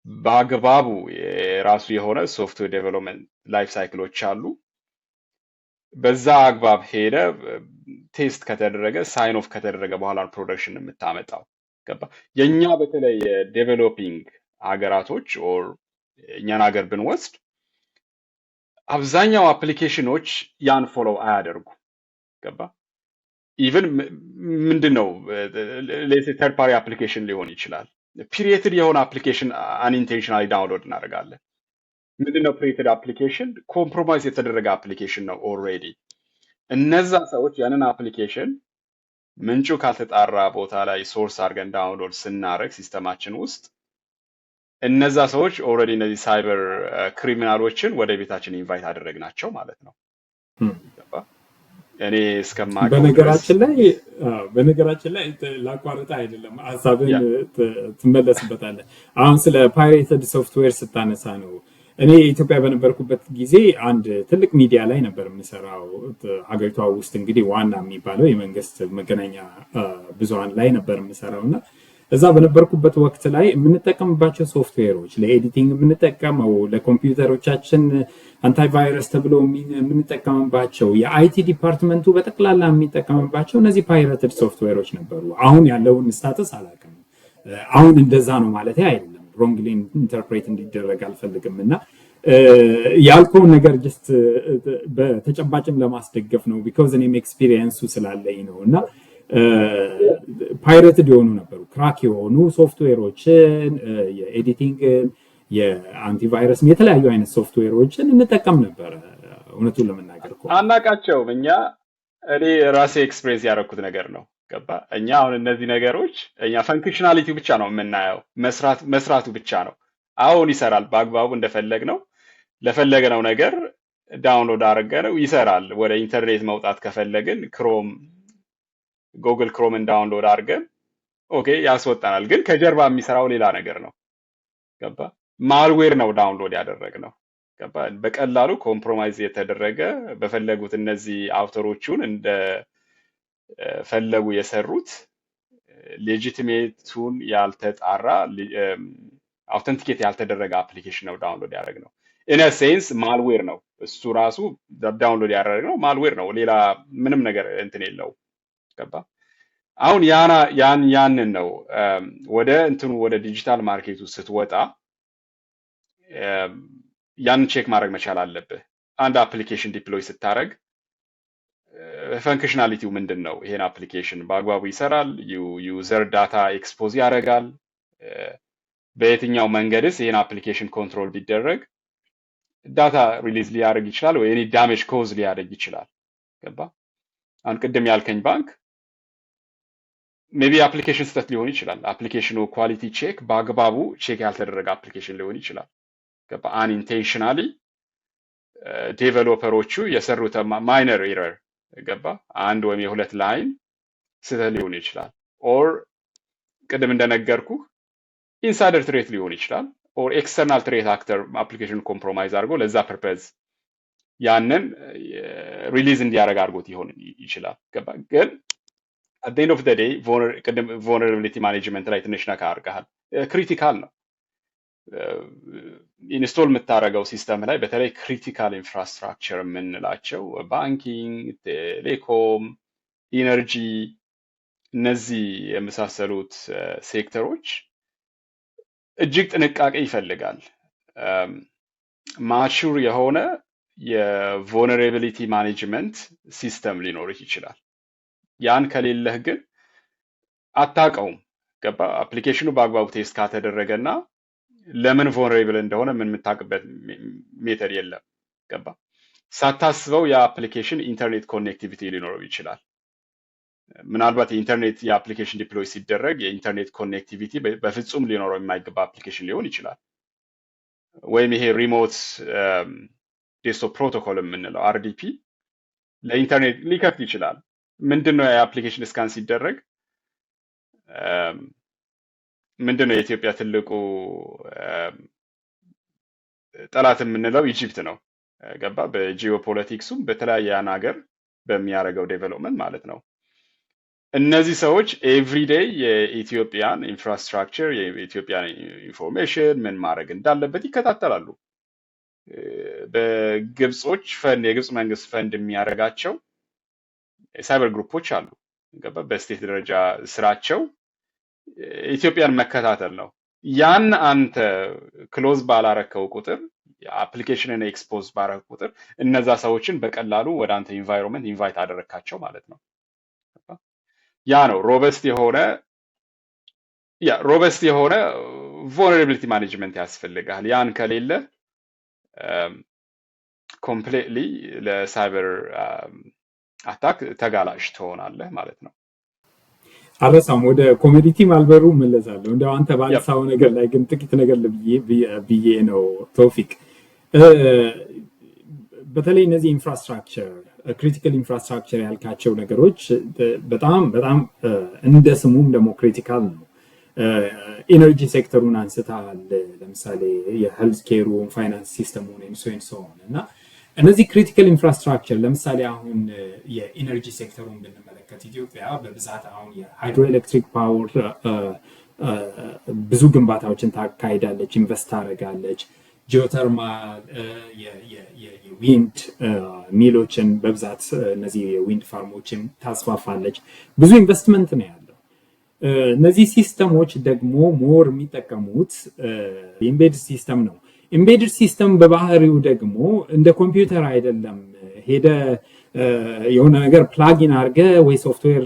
S2: በአግባቡ የራሱ የሆነ software development life cycle ኦች አሉ። በዛ አግባብ ሄደ test ከተደረገ፣ sign off ከተደረገ በኋላ production የምታመጣው። ገባ? የእኛ በተለይ developing ሀገራቶች or እኛን ሀገር ብንወስድ አብዛኛው application ኖች ያን follow አያደርጉ። ገባ? Even ምንድን ነው third party application ሊሆን ይችላል። Pirated የሆነ application unintentionally download እናደርጋለን። ምንድን ነው pirated application? Compromise የተደረገ application ነው already። እነዛ ሰዎች ያንን application ምንጩ ካልተጣራ ቦታ ላይ source አድርገን download ስናደርግ system ኣችን ውስጥ እነዛ ሰዎች already እነዚህ cyber criminal ኦችን ወደ ቤታችን invite አደረግናቸው ማለት ነው። ገባ? እኔ እስከማውቀው ድረስ
S1: በነገራችን ላይ ላቋርጥ አይደለም፣ ሀሳብን ትመለስበታለህ። አሁን ስለ pirated software ስታነሳ ነው። እኔ ኢትዮጵያ በነበርኩበት ጊዜ አንድ ትልቅ ሚዲያ ላይ ነበር የምሰራው። ሀገሪቷ ውስጥ እንግዲህ ዋና የሚባለው የመንግስት መገናኛ ብዙሃን ላይ ነበር የምሰራው እና እዛ በነበርኩበት ወቅት ላይ የምንጠቀምባቸው software ኦች፣ ለ editing የምንጠቀመው፣ ለኮምፒውተሮቻችን antivirus ተብሎ የምንጠቀምባቸው፣ የ IT department ኡ በጠቅላላ የሚጠቀምባቸው እነዚህ pirated software ኦች ነበሩ። አሁን ያለውን status አላውቅም። አሁን እንደዛ ነው ማለት አይደለም። Wrongly interpret እንዲደረግ አልፈልግም እና ያልከውን ነገር just በተጨባጭም ለማስደገፍ ነው፣ because እኔም experience ኡ ስላለኝ ነው። እና pirated የሆኑ ነበሩ፣ crack የሆኑ software ኦችን፣ የ editing ን፣ የ antivirus ን፣ የተለያዩ አይነት ሶፍትዌሮችን እንጠቀም ነበረ። እውነቱን ለመናገር ከሆነ
S2: አናቃቸውም። እኛ እኔ ራሴ experience ያደረኩት ነገር ነው። ገባ? እኛ አሁን እነዚህ ነገሮች እኛ functionality ብቻ ነው የምናየው፣ መስራቱ ብቻ ነው። አሁን ይሰራል በአግባቡ፣ እንደፈለግነው ለፈለግነው ነገር download አድርገነው ይሰራል። ወደ ኢንተርኔት መውጣት ከፈለግን Chrome፣ Google Chrome ን download አድርገን okay ያስወጣናል። ግን ከጀርባ የሚሰራው ሌላ ነገር ነው። ገባ? Malware ነው download ያደረግነው። ገባ? በቀላሉ compromise የተደረገ፣ በፈለጉት እነዚህ author ኦቹን እንደ ፈለጉ የሰሩት፣ legitimate ኡን ያልተጣራ፣ authenticate ያልተደረገ application ነው download ያደረግነው። In a sense malware ነው እሱ ራሱ፣ download ያደረግነው malware ነው። ሌላ ምንም ነገር እንትን የለው። ገባ? አሁን ያና ያን ያንን ነው ወደ እንትኑ ወደ digital market ኡ ስትወጣ ያንን check ማድረግ መቻል አለብህ። አንድ application deploy ስታደርግ functionality ው ምንድን ነው? ይሄን application በአግባቡ ይሰራል? User data expose ያደርጋል? በየትኛው መንገድስ ይሄን application control ቢደረግ data release ሊያደርግ ይችላል ወይ any damage cause ሊያደርግ ይችላል? ገባ? አሁን ቅድም ያልከኝ ባንክ maybe application ስህተት ሊሆን ይችላል። Application ኑ quality check በአግባቡ check ያልተደረገ application ሊሆን ይችላል። ገባ? Unintentionally developer ኦቹ የሰሩት minor error፣ ገባ? አንድ ወይም የሁለት line ስህተት ሊሆን ይችላል። Or ቅድም እንደነገርኩህ insider threat ሊሆን ይችላል። Or external threat actor application compromise አድርጎ ለዛ purpose ያንን release እንዲያደርግ አድርጎት ሊሆን ይችላል። ገባ? ግን at end of the day ቅድም vulnerability management ላይ ትንሽ ነካ አድርገሃል። Critical ነው። Install የምታደርገው system ላይ በተለይ critical infrastructure የምንላቸው banking፣ telecom፣ energy፣ እነዚህ የመሳሰሉት ሴክተሮች እጅግ ጥንቃቄ ይፈልጋል። Mature የሆነ የ vulnerability management system ሊኖርህ ይችላል። ያን ከሌለህ ግን አታውቀውም። ገባ? Application ኑ በአግባቡ test ካልተደረገ እና ለምን vulnerable እንደሆነ ምን የምታውቅበት method የለም። ገባ? ሳታስበው የ application internet connectivity ሊኖረው ይችላል። ምናልባት የኢንተርኔት የ application deploy ሲደረግ የ internet connectivity በፍጹም ሊኖረው የማይገባ application ሊሆን ይችላል። ወይም ይሄ remote desktop protocol የምንለው RDP ለኢንተርኔት ሊከፍት ይችላል። ምንድን ነው የ application scan ሲደረግ ምንድን ነው የኢትዮጵያ ትልቁ ጠላት የምንለው Egypt ነው። ገባ? በጂኦፖለቲክሱም በተለያየ ያን ሀገር በሚያደርገው development ማለት ነው። እነዚህ ሰዎች everyday የኢትዮጵያን infrastructure፣ የኢትዮጵያን information ምን ማድረግ እንዳለበት ይከታተላሉ። በግብጾች ፈንድ፣ የግብፅ መንግስት ፈንድ የሚያደርጋቸው የ cyber group ኦች አሉ። ገባ? በ state ደረጃ ስራቸው ኢትዮጵያን መከታተል ነው። ያን አንተ close ባላረከው ቁጥር፣ application ን expose ባረክ ቁጥር እነዛ ሰዎችን በቀላሉ ወደ አንተ environment invite አደረግካቸው ማለት ነው። ያ ነው robust የሆነ vulnerability management ያስፈልጋል። ያን ከሌለ completely ለ cyber attack ተጋላጭ ትሆናለህ ማለት ነው።
S1: አልረሳም። ወደ commodity malware ኡ እመለሳለሁ። እንደው አንተ ባነሳው ነገር ላይ ግን ጥቂት ነገር ብዬ ነው ቶፊቅ። በተለይ እነዚህ infrastructure፣ critical infrastructure ያልካቸው ነገሮች በጣም በጣም እንደ ስሙም ደግሞ critical ነው። Energy sector ኡን አንስተሃል። ለምሳሌ የ healthcare ኡን፣ finance system ኡን፣ so and so on። እና እነዚህ critical infrastructure፣ ለምሳሌ አሁን የ energy sector ኡን ብንመለከት ኢትዮጵያ በብዛት አሁን የ hydroelectric power ብዙ ግንባታዎችን ታካሂዳለች፣ invest ታደርጋለች። Geothermal፣ የ wind mill ኦችን በብዛት እነዚህ የ wind farm ኦችን ታስፋፋለች። ብዙ ኢንቨስትመንት ነው ያለው። እነዚህ system ኦች ደግሞ more የሚጠቀሙት embedded system ነው። Embedded system በባህሪው ደግሞ እንደ ኮምፒውተር አይደለም። ሄደ የሆነ ነገር plug in አድርገ ወይ software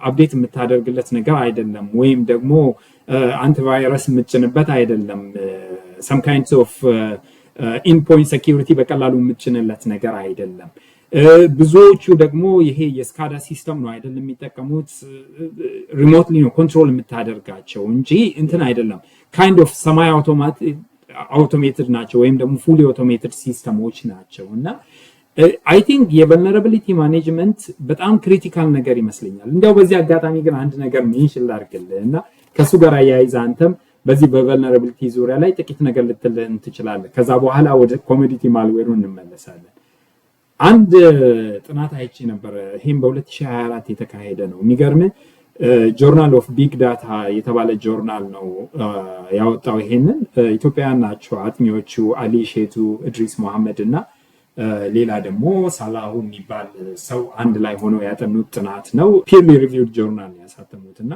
S1: update የምታደርግለት ነገር አይደለም፣ ወይም ደግሞ antivirus የምትጭንበት አይደለም። Some kinds of endpoint security በቀላሉ የምትጭንለት ነገር አይደለም። ብዙዎቹ ደግሞ ይሄ የ SCADA system ነው አይደለም የሚጠቀሙት፣ remotely ነው control የምታደርጋቸው እንጂ እንትን አይደለም። Kind of semi automated ናቸው ወይም ደግሞ fully automated system ኦች ናቸው። እና I think የ vulnerability management በጣም critical ነገር ይመስለኛል። እንዲያው በዚህ አጋጣሚ ግን አንድ ነገር mention ላድርግልህ እና ከእሱ ጋር አያይዘህ አንተም በዚህ በ vulnerability ዙሪያ ላይ ጥቂት ነገር ልትልን ትችላለህ። ከዛ በኋላ ወደ commodity malware ኡ እንመለሳለን። አንድ ጥናት አይቼ ነበረ። ይህም በ2024 የተካሄደ ነው። የሚገርም Journal of Big Data የተባለ ጆርናል ነው ያወጣው። ይሄንን ኢትዮጵያውያን ናቸው አጥኚዎቹ፣ አሊ ሼቱ፣ እድሪስ መሐመድ እና ሌላ ደግሞ ሳላሁ የሚባል ሰው አንድ ላይ ሆነው ያጠኑት ጥናት ነው። Peer reviewed journal ያሳተሙት እና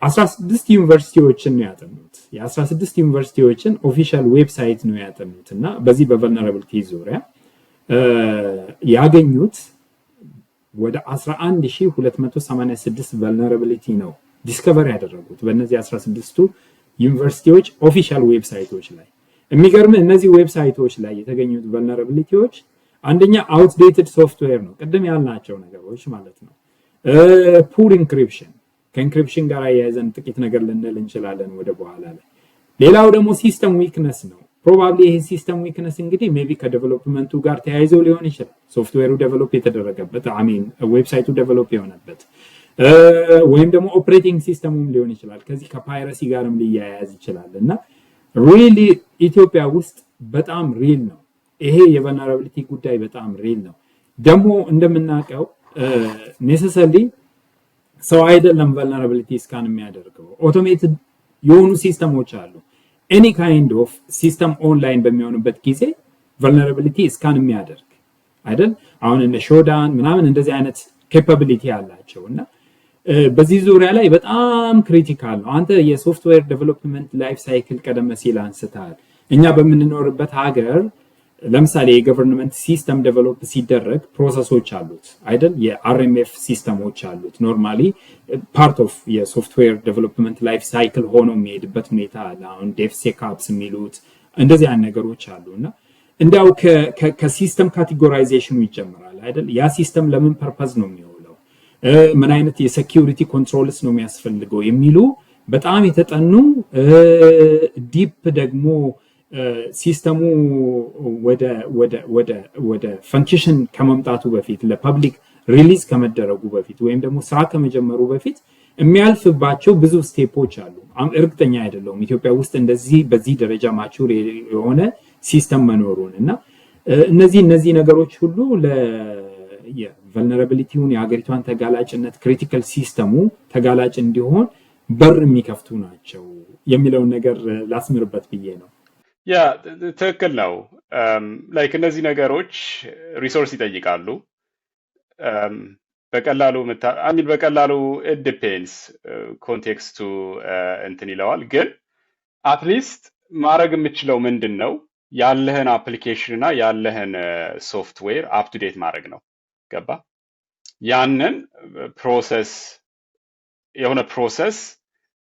S1: 16 ዩኒቨርሲቲዎችን ነው ያጠኑት። የ16 ዩኒቨርሲቲዎችን official website ነው ያጠኑት እና በዚህ በ vulnerability ዙሪያ ያገኙት ወደ 11,286 vulnerability ነው discover ያደረጉት በእነዚህ 16ቱ ዩኒቨርሲቲዎች official website ኦች ላይ። የሚገርም እነዚህ website ኦች ላይ የተገኙት vulnerability ዎች አንደኛ outdated software ነው፣ ቅድም ያልናቸው ነገሮች ማለት ነው። Poor encryption፣ ከ encryption ጋር አያይዘን ጥቂት ነገር ልንል እንችላለን ወደ በኋላ ላይ። ሌላው ደግሞ system weakness ነው። Probably ይሄ system weakness እንግዲህ maybe ከ development ኡ ጋር ተያይዞ ሊሆን ይችላል። Software ኡ develop የተደረገበት፣ I mean website ኡ develop የሆነበት ወይም ደግሞ operating system ኡም ሊሆን ይችላል። ከዚህ ከ piracy ጋርም ሊያያዝ ይችላል። እና really ኢትዮጵያ ውስጥ በጣም real ነው ይሄ የ vulnerability ጉዳይ፣ በጣም real ነው። ደግሞ እንደምናውቀው necessarily ሰው አይደለም vulnerability scan የሚያደርገው፣ automated የሆኑ system ኦች አሉ። Any kind of system online በሚሆንበት ጊዜ vulnerability scan የሚያደርግ አይደል? አሁን እነ Shodan ምናምን እንደዚህ አይነት capability አላቸው። እና በዚህ ዙሪያ ላይ በጣም critical ነው። አንተ የ software development life cycle ቀደም ሲል አንስተሃል። እኛ በምንኖርበት ሀገር ለምሳሌ የ government system develop ሲደረግ process ኦች አሉት አይደል? የ RMF system ኦች አሉት። Normally part of የ software development life cycle ሆኖ የሚሄድበት ሁኔታ አለ። አሁን DevSecOps የሚሉት እንደዚህ አይነት ነገሮች አሉ። እና እንዲያው ከ system categorization ኑ ይጀምራል አይደል? ያ system ለምን purpose ነው የሚውለው፣ ምን አይነት የ security controls ነው የሚያስፈልገው የሚሉ በጣም የተጠኑ deep ደግሞ system ኡ ወደ function ከመምጣቱ በፊት፣ ለ public release ከመደረጉ በፊት ወይም ደግሞ ስራ ከመጀመሩ በፊት የሚያልፍባቸው ብዙ step ኦች አሉ። እርግጠኛ አይደለሁም ኢትዮጵያ ውስጥ እንደዚህ በዚህ ደረጃ mature የሆነ system መኖሩን። እና እነዚህ ነገሮች ሁሉ የ vulnerability ውን፣ የሀገሪቷን ተጋላጭነት፣ critical system ኡ ተጋላጭ እንዲሆን በር የሚከፍቱ ናቸው የሚለውን ነገር ላስምርበት ብዬ ነው።
S2: Yeah፣ ትክክል ነው። Like እነዚህ ነገሮች resource ይጠይቃሉ። በቀላሉ I mean በቀላሉ depends context ኡ እንትን ይለዋል። ግን at least ማድረግ የምችለው ምንድን ነው፣ ያለህን application እና ያለህን software up to date ማድረግ ነው። ገባ? ያንን process የሆነ process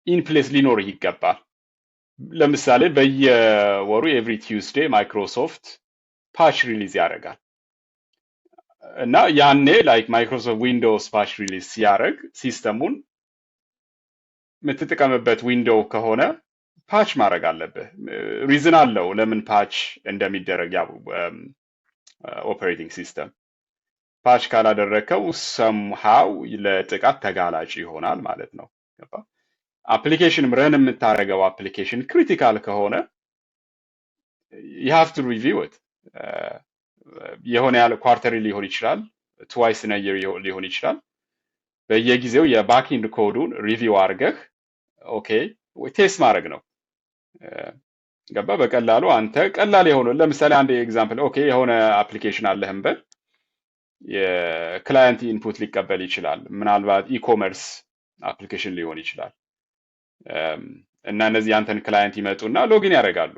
S2: in place ሊኖርህ ይገባል። ለምሳሌ በየወሩ every Tuesday Microsoft patch release ያደርጋል እና ያኔ like Microsoft Windows patch release ሲያደርግ system ኡን የምትጠቀምበት window ከሆነ patch ማድረግ አለብህ። Reason አለው ለምን patch እንደሚደረግ። ያው operating system patch ካላደረግከው somehow ለጥቃት ተጋላጭ ይሆናል ማለት ነው። ገባ? Application run የምታደርገው application critical ከሆነ you have to review it። የሆነ ያህል quarterly ሊሆን ይችላል፣ twice in a year ሊሆን ይችላል። በየጊዜው የ backend code ኡን review አድርገህ okay test ማድረግ ነው። ገባ? በቀላሉ አንተ ቀላል የሆነ ለምሳሌ አንድ example፣ okay የሆነ application አለህ እንበል፣ የ client input ሊቀበል ይችላል። ምናልባት e-commerce application ሊሆን ይችላል። እና እነዚህ ያንተን client ይመጡና login ያደርጋሉ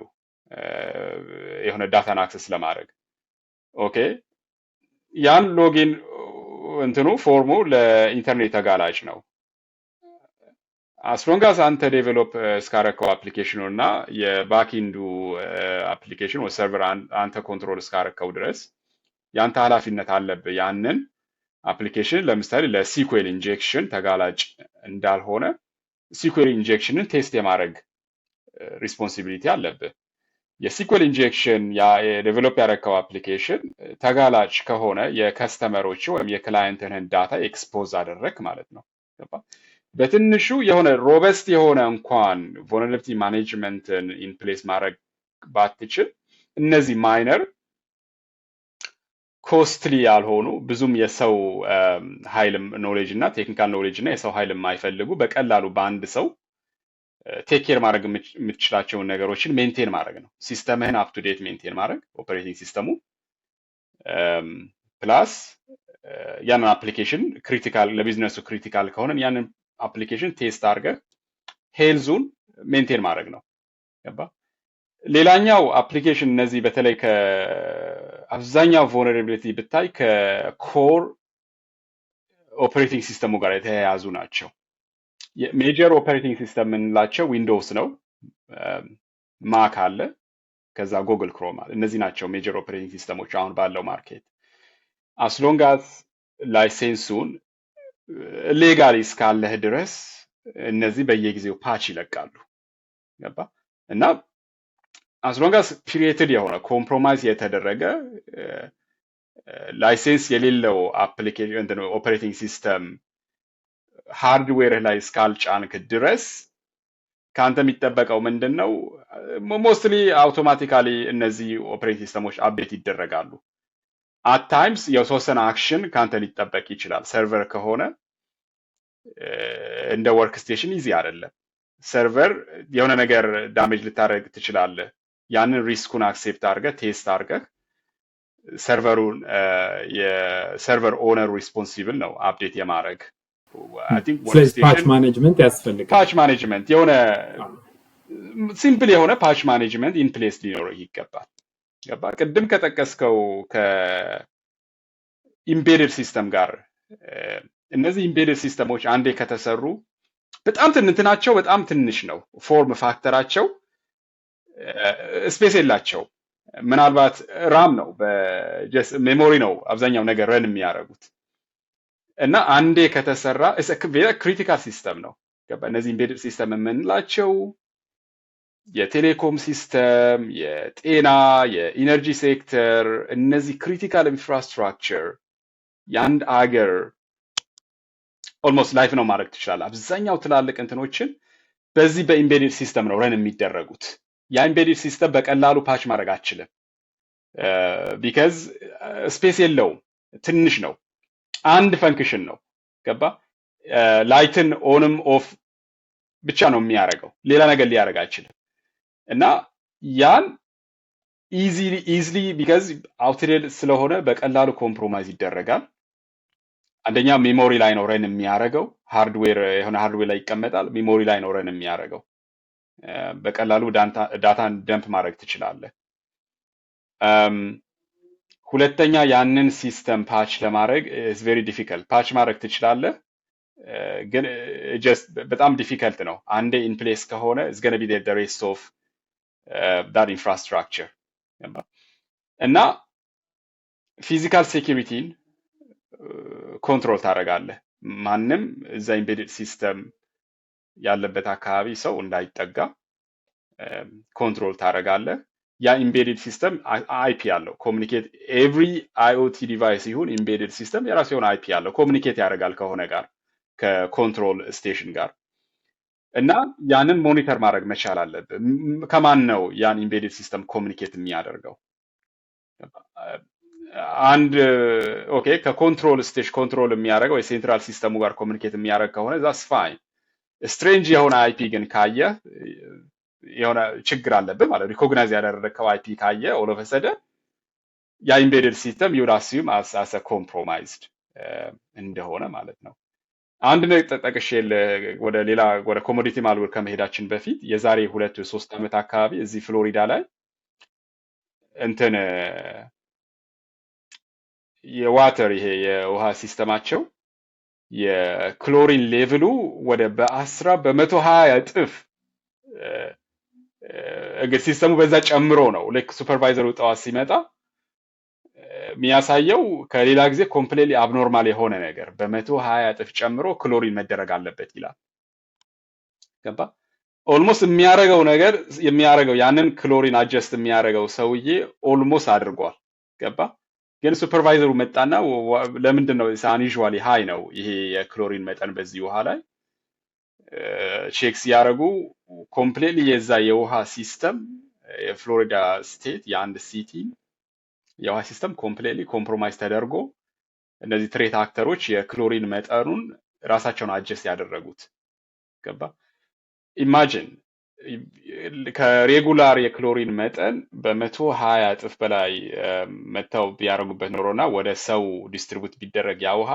S2: የሆነ data ን access ለማድረግ። Okay ያን login እንትኑ form ኡ ለኢንተርኔት ተጋላጭ ነው። As long as አንተ develop እስካረከው application ኑ እና የ backend ኡ application ወይ server አንተ control እስካረከው ድረስ ያንተ ኃላፊነት አለብህ። ያንን application ለምሳሌ ለ SQL injection ተጋላጭ እንዳልሆነ SQL injection ን test የማድረግ responsibility አለብህ። የ SQL injection develop ያደረግከው application ተጋላጭ ከሆነ የ customer ኦች ወይም የ client ህን data expose አደረግ ማለት ነው። ገባ? በትንሹ የሆነ robust የሆነ እንኳን vulnerability management ን in place ማድረግ ባትችል እነዚህ minor costly ያልሆኑ፣ ብዙም የሰው ኃይል knowledge እና technical knowledge እና የሰው ኃይል የማይፈልጉ፣ በቀላሉ በአንድ ሰው take care ማድረግ የምትችላቸውን ነገሮችን maintain ማድረግ ነው። System ህን up to date maintain ማድረግ operating system ኡ plus ያንን application critical ለ business ኡ critical ከሆነ ያንን application test አድርገህ health ኡን maintain ማድረግ ነው። ገባ? ሌላኛው application እነዚህ በተለይ ከአብዛኛው vulnerability ብታይ ከ core operating system ኡ ጋር የተያያዙ ናቸው። Major operating system የምንላቸው Windows ነው፣ Mac አለ፣ ከዛ Google Chrome አለ። እነዚህ ናቸው major operating system ኦች አሁን ባለው market። As long as license ኡን legally እስካለህ ድረስ እነዚህ በየጊዜው patch ይለቃሉ። ገባ? እና as long as pirated የሆነ compromise የተደረገ license የሌለው application operating system hardware ላይ እስካልጫንክ ድረስ ከአንተ የሚጠበቀው ምንድን ነው? Mostly automatically እነዚህ operating system ኦች update ይደረጋሉ። At times የተወሰነ action ከአንተ ሊጠበቅ ይችላል። Server ከሆነ እንደ workstation easy አይደለም። Server የሆነ ነገር damage ልታደርግ ትችላለህ። ያንን risk ኡን accept አድርገህ test አድርገህ server ኡን የ server owner responsible ነው update የማድረግ።
S1: ስለዚህ patch management ያስፈልጋል።
S2: Patch management የሆነ simple የሆነ patch management in place ሊኖረው ይገባል። ገባ? ቅድም ከጠቀስከው ከ embedded system ጋር እነዚህ embedded system ኦች አንዴ ከተሰሩ በጣም ትንትናቸው በጣም ትንሽ ነው። Form factor ኣቸው space የላቸው። ምናልባት RAM ነው፣ memory ነው አብዛኛው ነገር run የሚያደርጉት እና አንዴ ከተሰራ critical system ነው። ገባ? እነዚህ embedded system የምንላቸው የቴሌኮም system፣ የጤና፣ የ energy ሴክተር፣ እነዚህ critical infrastructure የአንድ አገር almost life ነው ማድረግ ትችላለህ። አብዛኛው ትላልቅ እንትኖችን በዚህ በ embedded system ነው run የሚደረጉት። ያ embedded system በቀላሉ patch ማድረግ አትችልም፣ because space የለውም፣ ትንሽ ነው። አንድ function ነው። ገባ? Light ን on ም off ብቻ ነው የሚያደርገው፣ ሌላ ነገር ሊያደርግ አይችልም። እና ያን easily because outdated ስለሆነ በቀላሉ compromise ይደረጋል። አንደኛ memory ላይ ነው run የሚያደርገው። Hardware የሆነ hardware ላይ ይቀመጣል። Memory ላይ ነው run የሚያደርገው። በቀላሉ data ን dump ማድረግ ትችላለህ። ሁለተኛ ያንን system patch ለማድረግ is very difficult። Patch ማድረግ ትችላለህ፣ ግን just በጣም difficult ነው። አንዴ in place ከሆነ it's gonna be the rest of that infrastructure። እና physical security ን control ታደርጋለህ። ማንም እዛ embedded system ያለበት አካባቢ ሰው እንዳይጠጋ control ታደርጋለህ። ያ embedded system IP አለው። Communicate every IoT device ይሁን embedded system የራሱ የሆነ IP አለው። Communicate ያደርጋል ከሆነ ጋር፣ ከ control station ጋር። እና ያንን monitor ማድረግ መቻል አለብህ። ከማን ነው ያን embedded system communicate የሚያደርገው? አንድ okay፣ ከ control station control የሚያደርገው የ central system ኡ ጋር communicate የሚያደርግ ከሆነ that's fine። Strange የሆነ IP ግን ካየህ የሆነ ችግር አለብህ ማለት፣ recognize ያላደረግከው IP ካየህ all of a sudden ያ embedded system you'd assume as compromised እንደሆነ ማለት ነው። አንድ ነገር ጠቅሼ ወደ ሌላ ወደ commodity malware ከመሄዳችን በፊት፣ የዛሬ 2-3 ዓመት አካባቢ እዚህ ፍሎሪዳ ላይ እንትን የ water ይሄ የውሃ system ኣቸው የ chlorine level ኡ ወደ በ120 እጥፍ እንግዲህ system ኡ በዛ ጨምሮ ነው። ልክ supervisor ኡ ጠዋት ሲመጣ የሚያሳየው ከሌላ ጊዜ completely abnormal የሆነ ነገር በ120 እጥፍ ጨምሮ ክሎሪን መደረግ አለበት ይላል። ገባ? Almost የሚያደርገው ነገር የሚያደርገው ያንን chlorine adjust የሚያደርገው ሰውዬ almost አድርጓል። ገባ? ግን supervisor ኡ መጣና ለምንድን ነው unusually high ነው ይሄ የክሎሪን መጠን በዚህ ውሃ ላይ? Check ሲያደርጉ completely የዛ የውሃ system የፍሎሪዳ state የአንድ city የውሃ system completely compromise ተደርጎ እነዚህ threat actor ኦች የ chlorine መጠኑን ራሳቸውን adjust ያደረጉት። ገባ? Imagine ከ regular የ chlorine መጠን በ120 እጥፍ በላይ መተው ቢያደርጉበት ኖሮ እና ወደ ሰው distribute ቢደረግ ያ ውሃ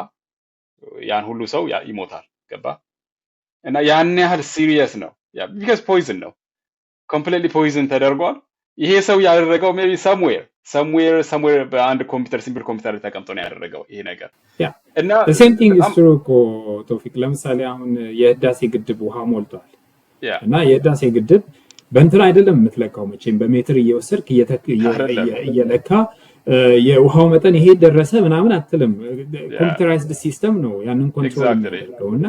S2: ያን ሁሉ ሰው ይሞታል። ገባ? እና ያን ያህል serious ነው because poison ነው፣ completely poison ተደርጓል። ይሄ ሰው ያደረገው maybe somewhere በአንድ ኮምፒውተር፣ simple ኮምፒውተር ላይ ተቀምጦ ነው ያደረገው ይሄ ነገር። እና
S1: Same thing
S2: በጣም
S1: true እኮ ቶፊቅ። ለምሳሌ አሁን የህዳሴ ግድብ ውሃ ሞልቷል እና የህዳሴ ግድብ በእንትን አይደለም የምትለካው፣ መቼም በሜትር እየወሰድክ
S2: አይደለም።
S1: እየለካ የውሃው መጠን ይሄ ደረሰ ምናምን አትልም። Computerized system ነው ያንን control የሚያደርገው እና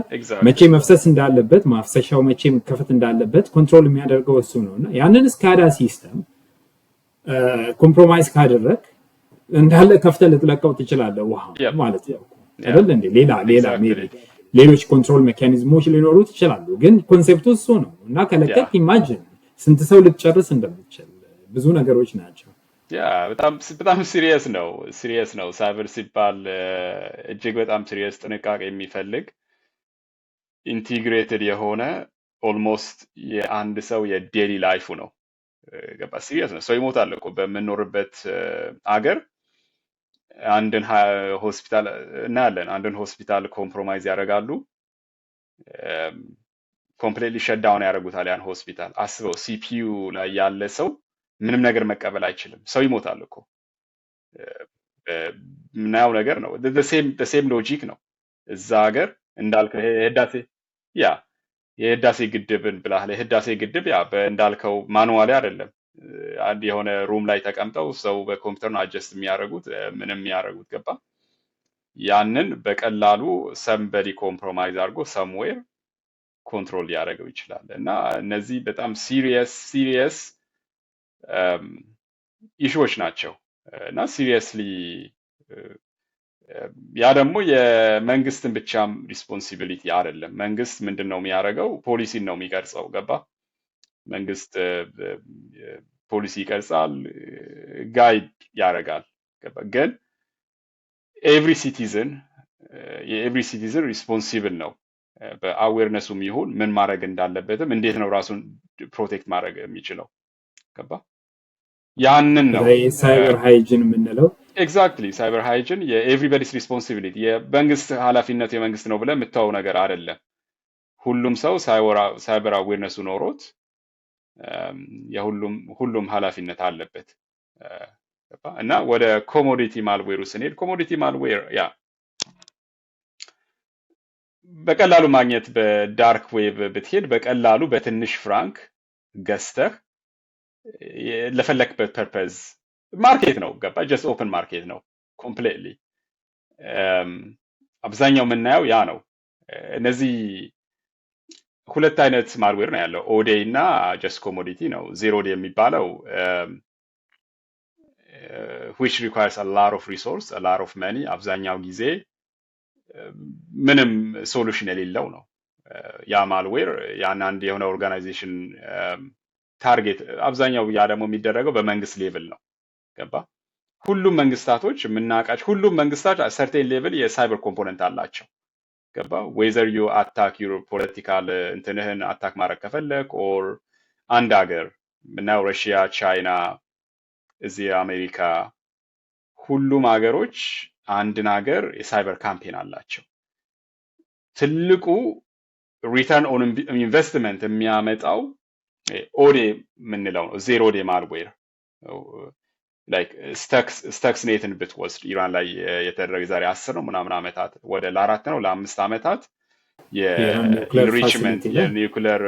S1: መቼ መፍሰስ እንዳለበት፣ ማፍሰሻው መቼ መከፈት እንዳለበት control የሚያደርገው እሱ ነው። እና ያንን SCADA system compromise ካደረግ እንዳለ ከፍተህ ልትለቀው ትችላለህ ውሃ ማለት ነው አይደል እንዴ? ሌላ maybe ሌሎች control mechanism ኦች ሊኖሩት ይችላሉ፣ ግን concept ኡ እሱ ነው። እና ከለቀቅ imagine ስንት ሰው ልትጨርስ እንደምትችል፣ ብዙ ነገሮች ናቸው።
S2: Yeah፣ በጣም በጣም serious ነው፣ serious ነው። ሳይበር ሲባል እጅግ በጣም serious፣ ጥንቃቄ የሚፈልግ፣ integrated የሆነ almost የአንድ ሰው የ daily life ኡ ነው። ገባ? Serious ነው። ሰው ይሞታል እኮ በምንኖርበት አገር። አንድን ሆስፒታል እናያለን። አንድን ሆስፒታል compromise ያደርጋሉ፣ completely shut down ያደርጉታል ያን ሆስፒታል። አስበው፣ CPU ላይ ያለ ሰው ምንም ነገር መቀበል አይችልም። ሰው ይሞታል እኮ፣ የምናየው ነገር ነው። Same logic ነው። እዛ ሀገር እንዳልከው ይሄ የህዳሴ yeah የህዳሴ ግድብን ብላል። የህዳሴ ግድብ yeah እንዳልከው manually አይደለም፣ አንድ የሆነ room ላይ ተቀምጠው ሰው በኮምፒውተር ነው adjust የሚያደርጉት ምንም የሚያደርጉት። ገባ? ያንን በቀላሉ somebody compromise አድርጎ somewhere control ሊያደርገው ይችላል። እና እነዚህ በጣም serious serious issue ዎች ናቸው። እና seriously ያ ደግሞ የመንግስትን ብቻም responsibility አይደለም። መንግስት ምንድን ነው የሚያደርገው? ፖሊሲን ነው የሚቀርጸው። ገባ? መንግስት ፖሊሲ ይቀርጻል፣ guide ያደርጋል። ገባ? ግን every citizen የ every citizen responsible ነው። በ awareness ኡም ይሁን ምን ማድረግ እንዳለበትም እንዴት ነው ራሱን protect ማድረግ የሚችለው፣ ገባ? ያንን ነው።
S1: Cyber hygiene የምንለው።
S2: Exactly, cyber hygiene የ everybody's responsibility፣ የመንግስት ኃላፊነት የመንግስት ነው ብለህ የምታወው ነገር አይደለም። ሁሉም ሰው cyber awareness ኡ ኖሮት የሁሉም ሁሉም ኃላፊነት አለበት። ገባ? እና ወደ commodity malware ኡ ስንሄድ commodity malware yeah በቀላሉ ማግኘት፣ በ dark web ብትሄድ በቀላሉ በትንሽ ፍራንክ ገዝተህ ለፈለክበት purpose market ነው። ገባ? Just open market ነው completely። አብዛኛው የምናየው ያ ነው። እነዚህ ሁለት አይነት malware ነው ያለው፣ 0day እና just commodity ነው። Zero day የሚባለው which requires a lot of resource, a lot of money፣ አብዛኛው ጊዜ ምንም solution የሌለው ነው። ያ malware ያን አንድ የሆነ organization target፣ አብዛኛው ያ ደግሞ የሚደረገው በመንግስት level ነው። ገባ? ሁሉም መንግስታቶች የምናውቃቸው ሁሉም መንግስታት certain level የ cyber component አላቸው። ገባ? Whether you attack your political እንትንህን attack ማድረግ ከፈለግ or አንድ ሀገር ምናየው ረሽያ፣ ቻይና፣ እዚህ አሜሪካ፣ ሁሉም ሀገሮች አንድን ሀገር የ cyber campaign አላቸው። ትልቁ return on investment የሚያመጣው 0day የምንለው ነው። Zero day malware like Stuxnet ን ብትወስድ ኢራን ላይ የተደረገ የዛሬ 10 ነው ምናምን ዓመታት፣ ወደ ለ4 ነው ለ5 ዓመታት
S1: የኢራን ኒውክሌር
S2: የ enrichment
S1: facility ላይ
S2: የ nuclear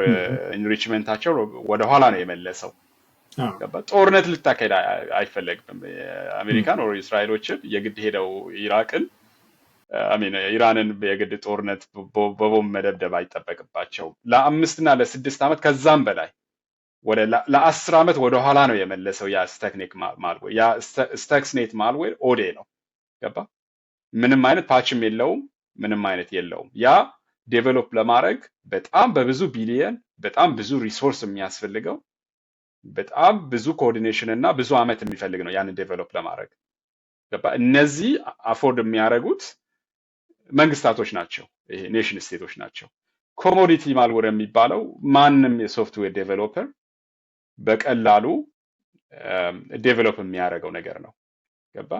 S2: enrichment ኣቸው ወደኋላ ነው የመለሰው። ገባ? ጦርነት ልታካሄድ አይፈለግም። አሜሪካን or እስራኤሎችን የግድ ሄደው ኢራቅን፣ I mean ኢራንን የግድ ጦርነት በቦምብ መደብደብ አይጠበቅባቸውም። ለ5 እና ለ6 ዓመት ከዛም በላይ ወደ ለ10 ዓመት ወደኋላ ነው የመለሰው ያ Stuxnet malware። ያ Stuxnet malware 0day ነው። ገባ? ምንም አይነት patch ም የለውም፣ ምንም አይነት የለውም። ያ develop ለማድረግ በጣም በብዙ ቢሊየን፣ በጣም ብዙ resource የሚያስፈልገው፣ በጣም ብዙ coordination እና ብዙ ዓመት የሚፈልግ ነው ያንን develop ለማድረግ። ገባ? እነዚህ afford የሚያደርጉት መንግስታቶች ናቸው፣ ይሄ nation state ኦች ናቸው። Commodity malware የሚባለው ማንም የ software developer በቀላሉ develop የሚያደርገው ነገር ነው። ገባ?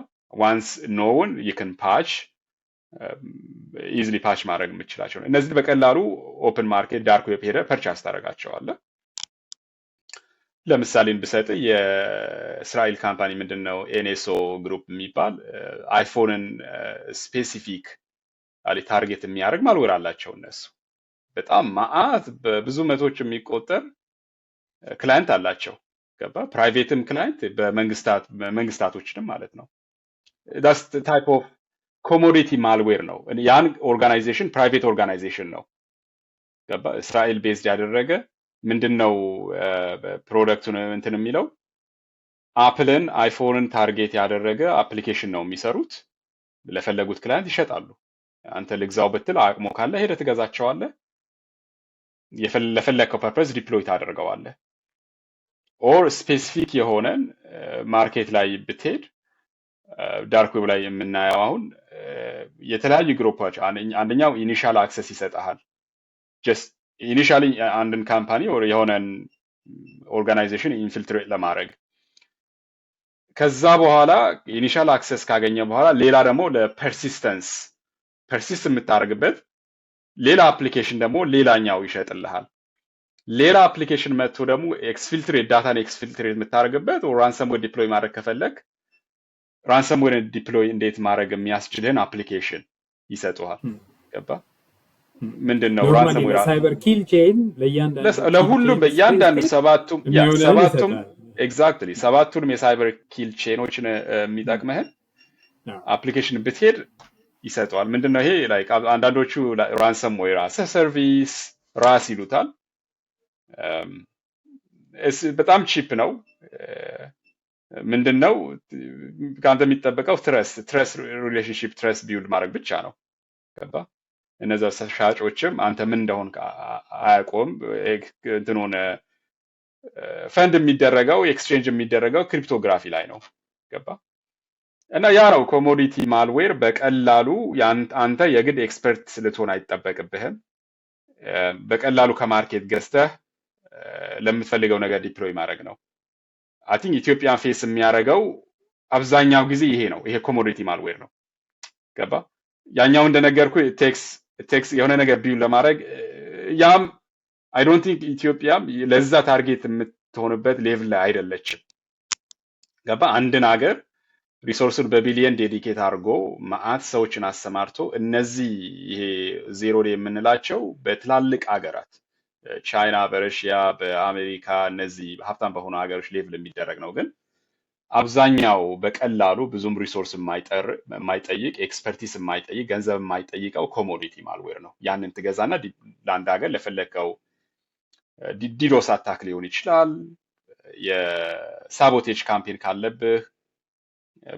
S2: Once known, you can patch easily፣ patch ማድረግ የምችላቸው ነው። እነዚህ በቀላሉ open market dark web ሄደህ purchase ታደርጋቸዋለህ። ለምሳሌ ብሰጥ የእስራኤል company ምንድን ነው NSO Group የሚባል iPhone ን specific target የሚያደርግ malware አላቸው። እነሱ በጣም መዓት በብዙ መቶዎች የሚቆጠር client አላቸው። ገባ? Private ም client በመንግስታት መንግስታቶችንም ማለት ነው። That's type of commodity malware ነው። ያን organization private organization ነው። ገባ? እስራኤል based ያደረገ ምንድን ነው product ኡን እንትን የሚለው Apple ን iPhone ን target ያደረገ application ነው የሚሰሩት። ለፈለጉት client ይሸጣሉ። አንተ ልግዛው ብትል አቅሙ ካለ ሄደህ ትገዛቸዋለህ። ለፈለግከው purpose deploy ታደርገዋለህ። Or specific የሆነን market ላይ ብትሄድ dark web ላይ የምናየው አሁን የተለያዩ group ኦች፣ አንደኛው initial access ይሰጥሃል። Just initially አንድን company የሆነን organization infiltrate ለማድረግ፣ ከዛ በኋላ initial access ካገኘ በኋላ ሌላ ደግሞ ለ persistence፣ persist የምታደርግበት ሌላ application ደግሞ ሌላኛው ይሸጥልሃል። ሌላ application መጥቶ ደግሞ exfiltrate፣ data ን exfiltrate የምታደርግበት፣ ransomware deploy ማድረግ ከፈለግ ransomware deploy እንዴት ማድረግ የሚያስችልህን application ይሰጡሃል። ገባ? ምንድን ነው
S1: Normally
S2: ransomware
S1: ለ cyber kill chain ለእያንዳንዱ kill
S2: ለሁሉም
S1: chain
S2: በእያንዳንዱ
S1: step
S2: ሰባቱም yeah
S1: የሚሆነውን
S2: ሰባቱም
S1: ይሰጣል።
S2: Exactly፣ ሰባቱንም የ cyber kill chain ኦችን የሚጠቅምህን application ብትሄድ ይሰጠዋል። ምንድን ነው ይሄ like አንዳንዶቹ ransomware as a service RaaS ይሉታል። በጣም cheap ነው። ምንድን ነው ከአንተ የሚጠበቀው trust relationship፣ trust build ማድረግ ብቻ ነው። ገባ? እነዛ ሻጮችም አንተ ምን እንደሆን አያውቁም። እንትኑን ፈንድ የሚደረገው exchange የሚደረገው cryptography ላይ ነው። ገባ? እና ያ ነው commodity malware። በቀላሉ አንተ የግድ expert ልትሆን አይጠበቅብህም። በቀላሉ ከ market ገዝተህ ለምትፈልገው ነገር deploy ማድረግ ነው። I think ኢትዮጵያን face የሚያደርገው አብዛኛው ጊዜ ይሄ ነው። ይሄ commodity malware ነው። ገባ? ያኛው እንደነገርኩ takes የሆነ ነገር build ለማድረግ፣ ያም I don't think ኢትዮጵያም ለዛ target የምትሆንበት level ላይ አይደለችም። ገባ? አንድን ሀገር resource ኡን በቢሊየን dedicate አድርጎ መዓት ሰዎችን አሰማርቶ፣ እነዚህ ይሄ zero day የምንላቸው በትላልቅ ሀገራት ቻይና፣ በረሽያ፣ በአሜሪካ፣ እነዚህ ሀብታም በሆኑ ሀገሮች level የሚደረግ ነው። ግን አብዛኛው በቀላሉ ብዙም resource የማይጠይቅ፣ expertise የማይጠይቅ፣ ገንዘብ የማይጠይቀው commodity malware ነው። ያንን ትገዛና ለአንድ ሀገር ለፈለግከው DDoS attack ሊሆን ይችላል። የ sabotage campaign ካለብህ፣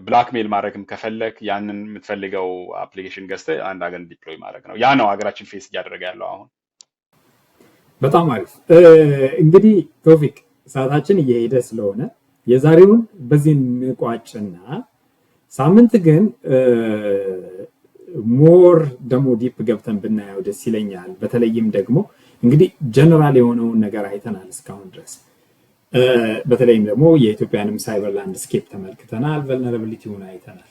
S2: blackmail ማድረግም ከፈለግ፣ ያንን የምትፈልገው application ገዝተህ አንድ ሀገር deploy ማድረግ ነው። ያ ነው ሀገራችን face እያደረገ ያለው አሁን።
S1: በጣም አሪፍ። እንግዲህ ቶፊቅ፣ ሰዓታችን እየሄደ ስለሆነ የዛሬውን በዚህ እንቋጭና ሳምንት ግን more ደግሞ deep ገብተን ብናየው ደስ ይለኛል። በተለይም ደግሞ እንግዲህ ጀነራል የሆነውን ነገር አይተናል እስካሁን ድረስ። በተለይም ደግሞ የኢትዮጵያንም cyber landscape ተመልክተናል፣ vulnerability ውን አይተናል።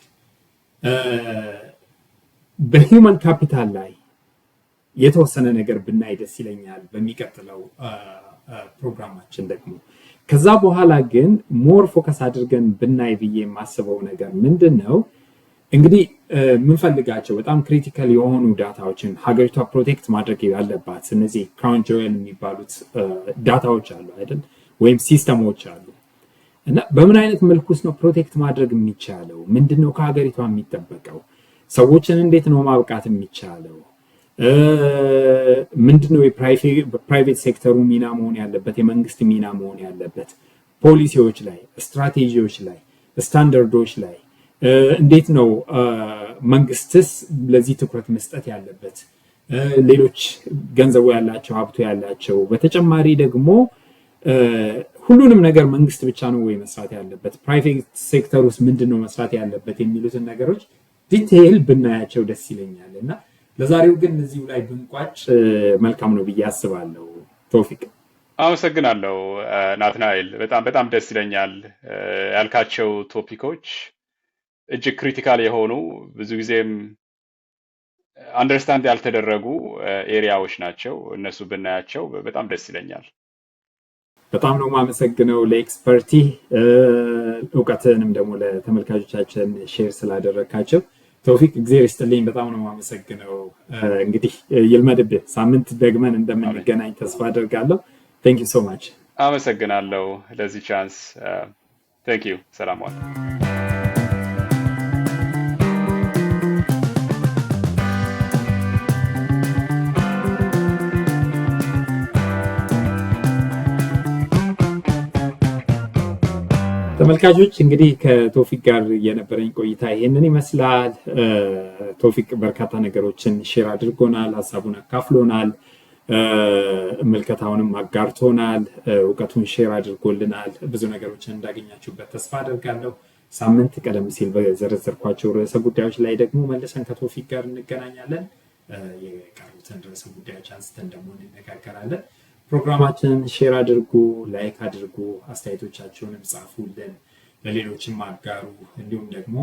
S1: በ human capital ላይ የተወሰነ ነገር ብናይ ደስ ይለኛል በሚቀጥለው ፕሮግራማችን ደግሞ። ከዛ በኋላ ግን more focus አድርገን ብናይ ብዬ የማስበው ነገር ምንድን ነው? እንግዲህ የምንፈልጋቸው በጣም critical የሆኑ data ዎችን፣ ሀገሪቷ protect ማድረግ ያለባት እነዚህ crown jewel የሚባሉት data ዎች አሉ አይደል? ወይም system ኦች አሉ። እና በምን አይነት መልኩ ውስጥ ነው protect ማድረግ የሚቻለው? ምንድን ነው ከሀገሪቷ የሚጠበቀው? ሰዎችን እንዴት ነው ማብቃት የሚቻለው? ምንድነው የ private sector ኡ ሚና መሆን ያለበት? የመንግስት ሚና መሆን ያለበት? ፖሊሲዎች ላይ፣ ስትራቴጂዎች ላይ፣ ስታንዳርዶች ላይ እንዴት ነው መንግስትስ ለዚህ ትኩረት መስጠት ያለበት? ሌሎች ገንዘቡ ያላቸው፣ ሀብቱ ያላቸው፣ በተጨማሪ ደግሞ ሁሉንም ነገር መንግስት ብቻ ነው ወይ መስራት ያለበት? Private sector ውስጥ ምንድን ነው መስራት ያለበት? የሚሉትን ነገሮች detail ብናያቸው ደስ ይለኛል። እና ለዛሬው ግን እዚሁ ላይ ብንቋጭ መልካም ነው ብዬ አስባለሁ። ቶፊቅ።
S2: አመሰግናለሁ ናትናኤል፣ በጣም በጣም ደስ ይለኛል። ያልካቸው topic ኦች እጅግ critical የሆኑ፣ ብዙ ጊዜም understand ያልተደረጉ area ዎች ናቸው። እነሱ ብናያቸው በጣም ደስ ይለኛል።
S1: በጣም ነው የማመሰግነው ለ expertise፣ እውቀትንም ደግሞ ለተመልካቾቻችን share ስላደረግካቸው። ተውፊቅ፣ እግዜር ይስጥልኝ። በጣም ነው የማመሰግነው። እንግዲህ ይልመድብህ። ሳምንት ደግመን እንደምንገናኝ ተስፋ አደርጋለሁ። Thank you so much።
S2: አመሰግናለሁ ለዚህ chance። Thank you። ሰላም ዋል።
S1: ተመልካቾች፣ እንግዲህ ከቶፊቅ ጋር የነበረኝ ቆይታ ይሄንን ይመስላል። ቶፊቅ በርካታ ነገሮችን share አድርጎናል፣ ሀሳቡን አካፍሎናል፣ ምልከታውንም አጋርቶናል፣ እውቀቱን share አድርጎልናል። ብዙ ነገሮችን እንዳገኛችሁበት ተስፋ አደርጋለሁ። ሳምንት ቀደም ሲል በዘረዘርኳቸው ርዕሰ ጉዳዮች ላይ ደግሞ መልሰን ከቶፊቅ ጋር እንገናኛለን። የቀሩትን ርዕሰ ጉዳዮች አንስተን ደግሞ እንነጋገራለን። ፕሮግራማችንን share አድርጉ፣ like አድርጉ፣ አስተያየቶቻችሁንም ጻፉልን፣ ለሌሎችም አጋሩ። እንዲሁም ደግሞ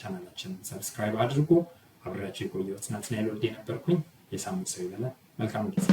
S1: ቻናላችንን subscribe አድርጉ። አብሬያችሁ የቆየሁት ናትናኤል ወልዴ ነበርኩኝ። የሳምንት ሰው ይበለን። መልካም ጊዜ።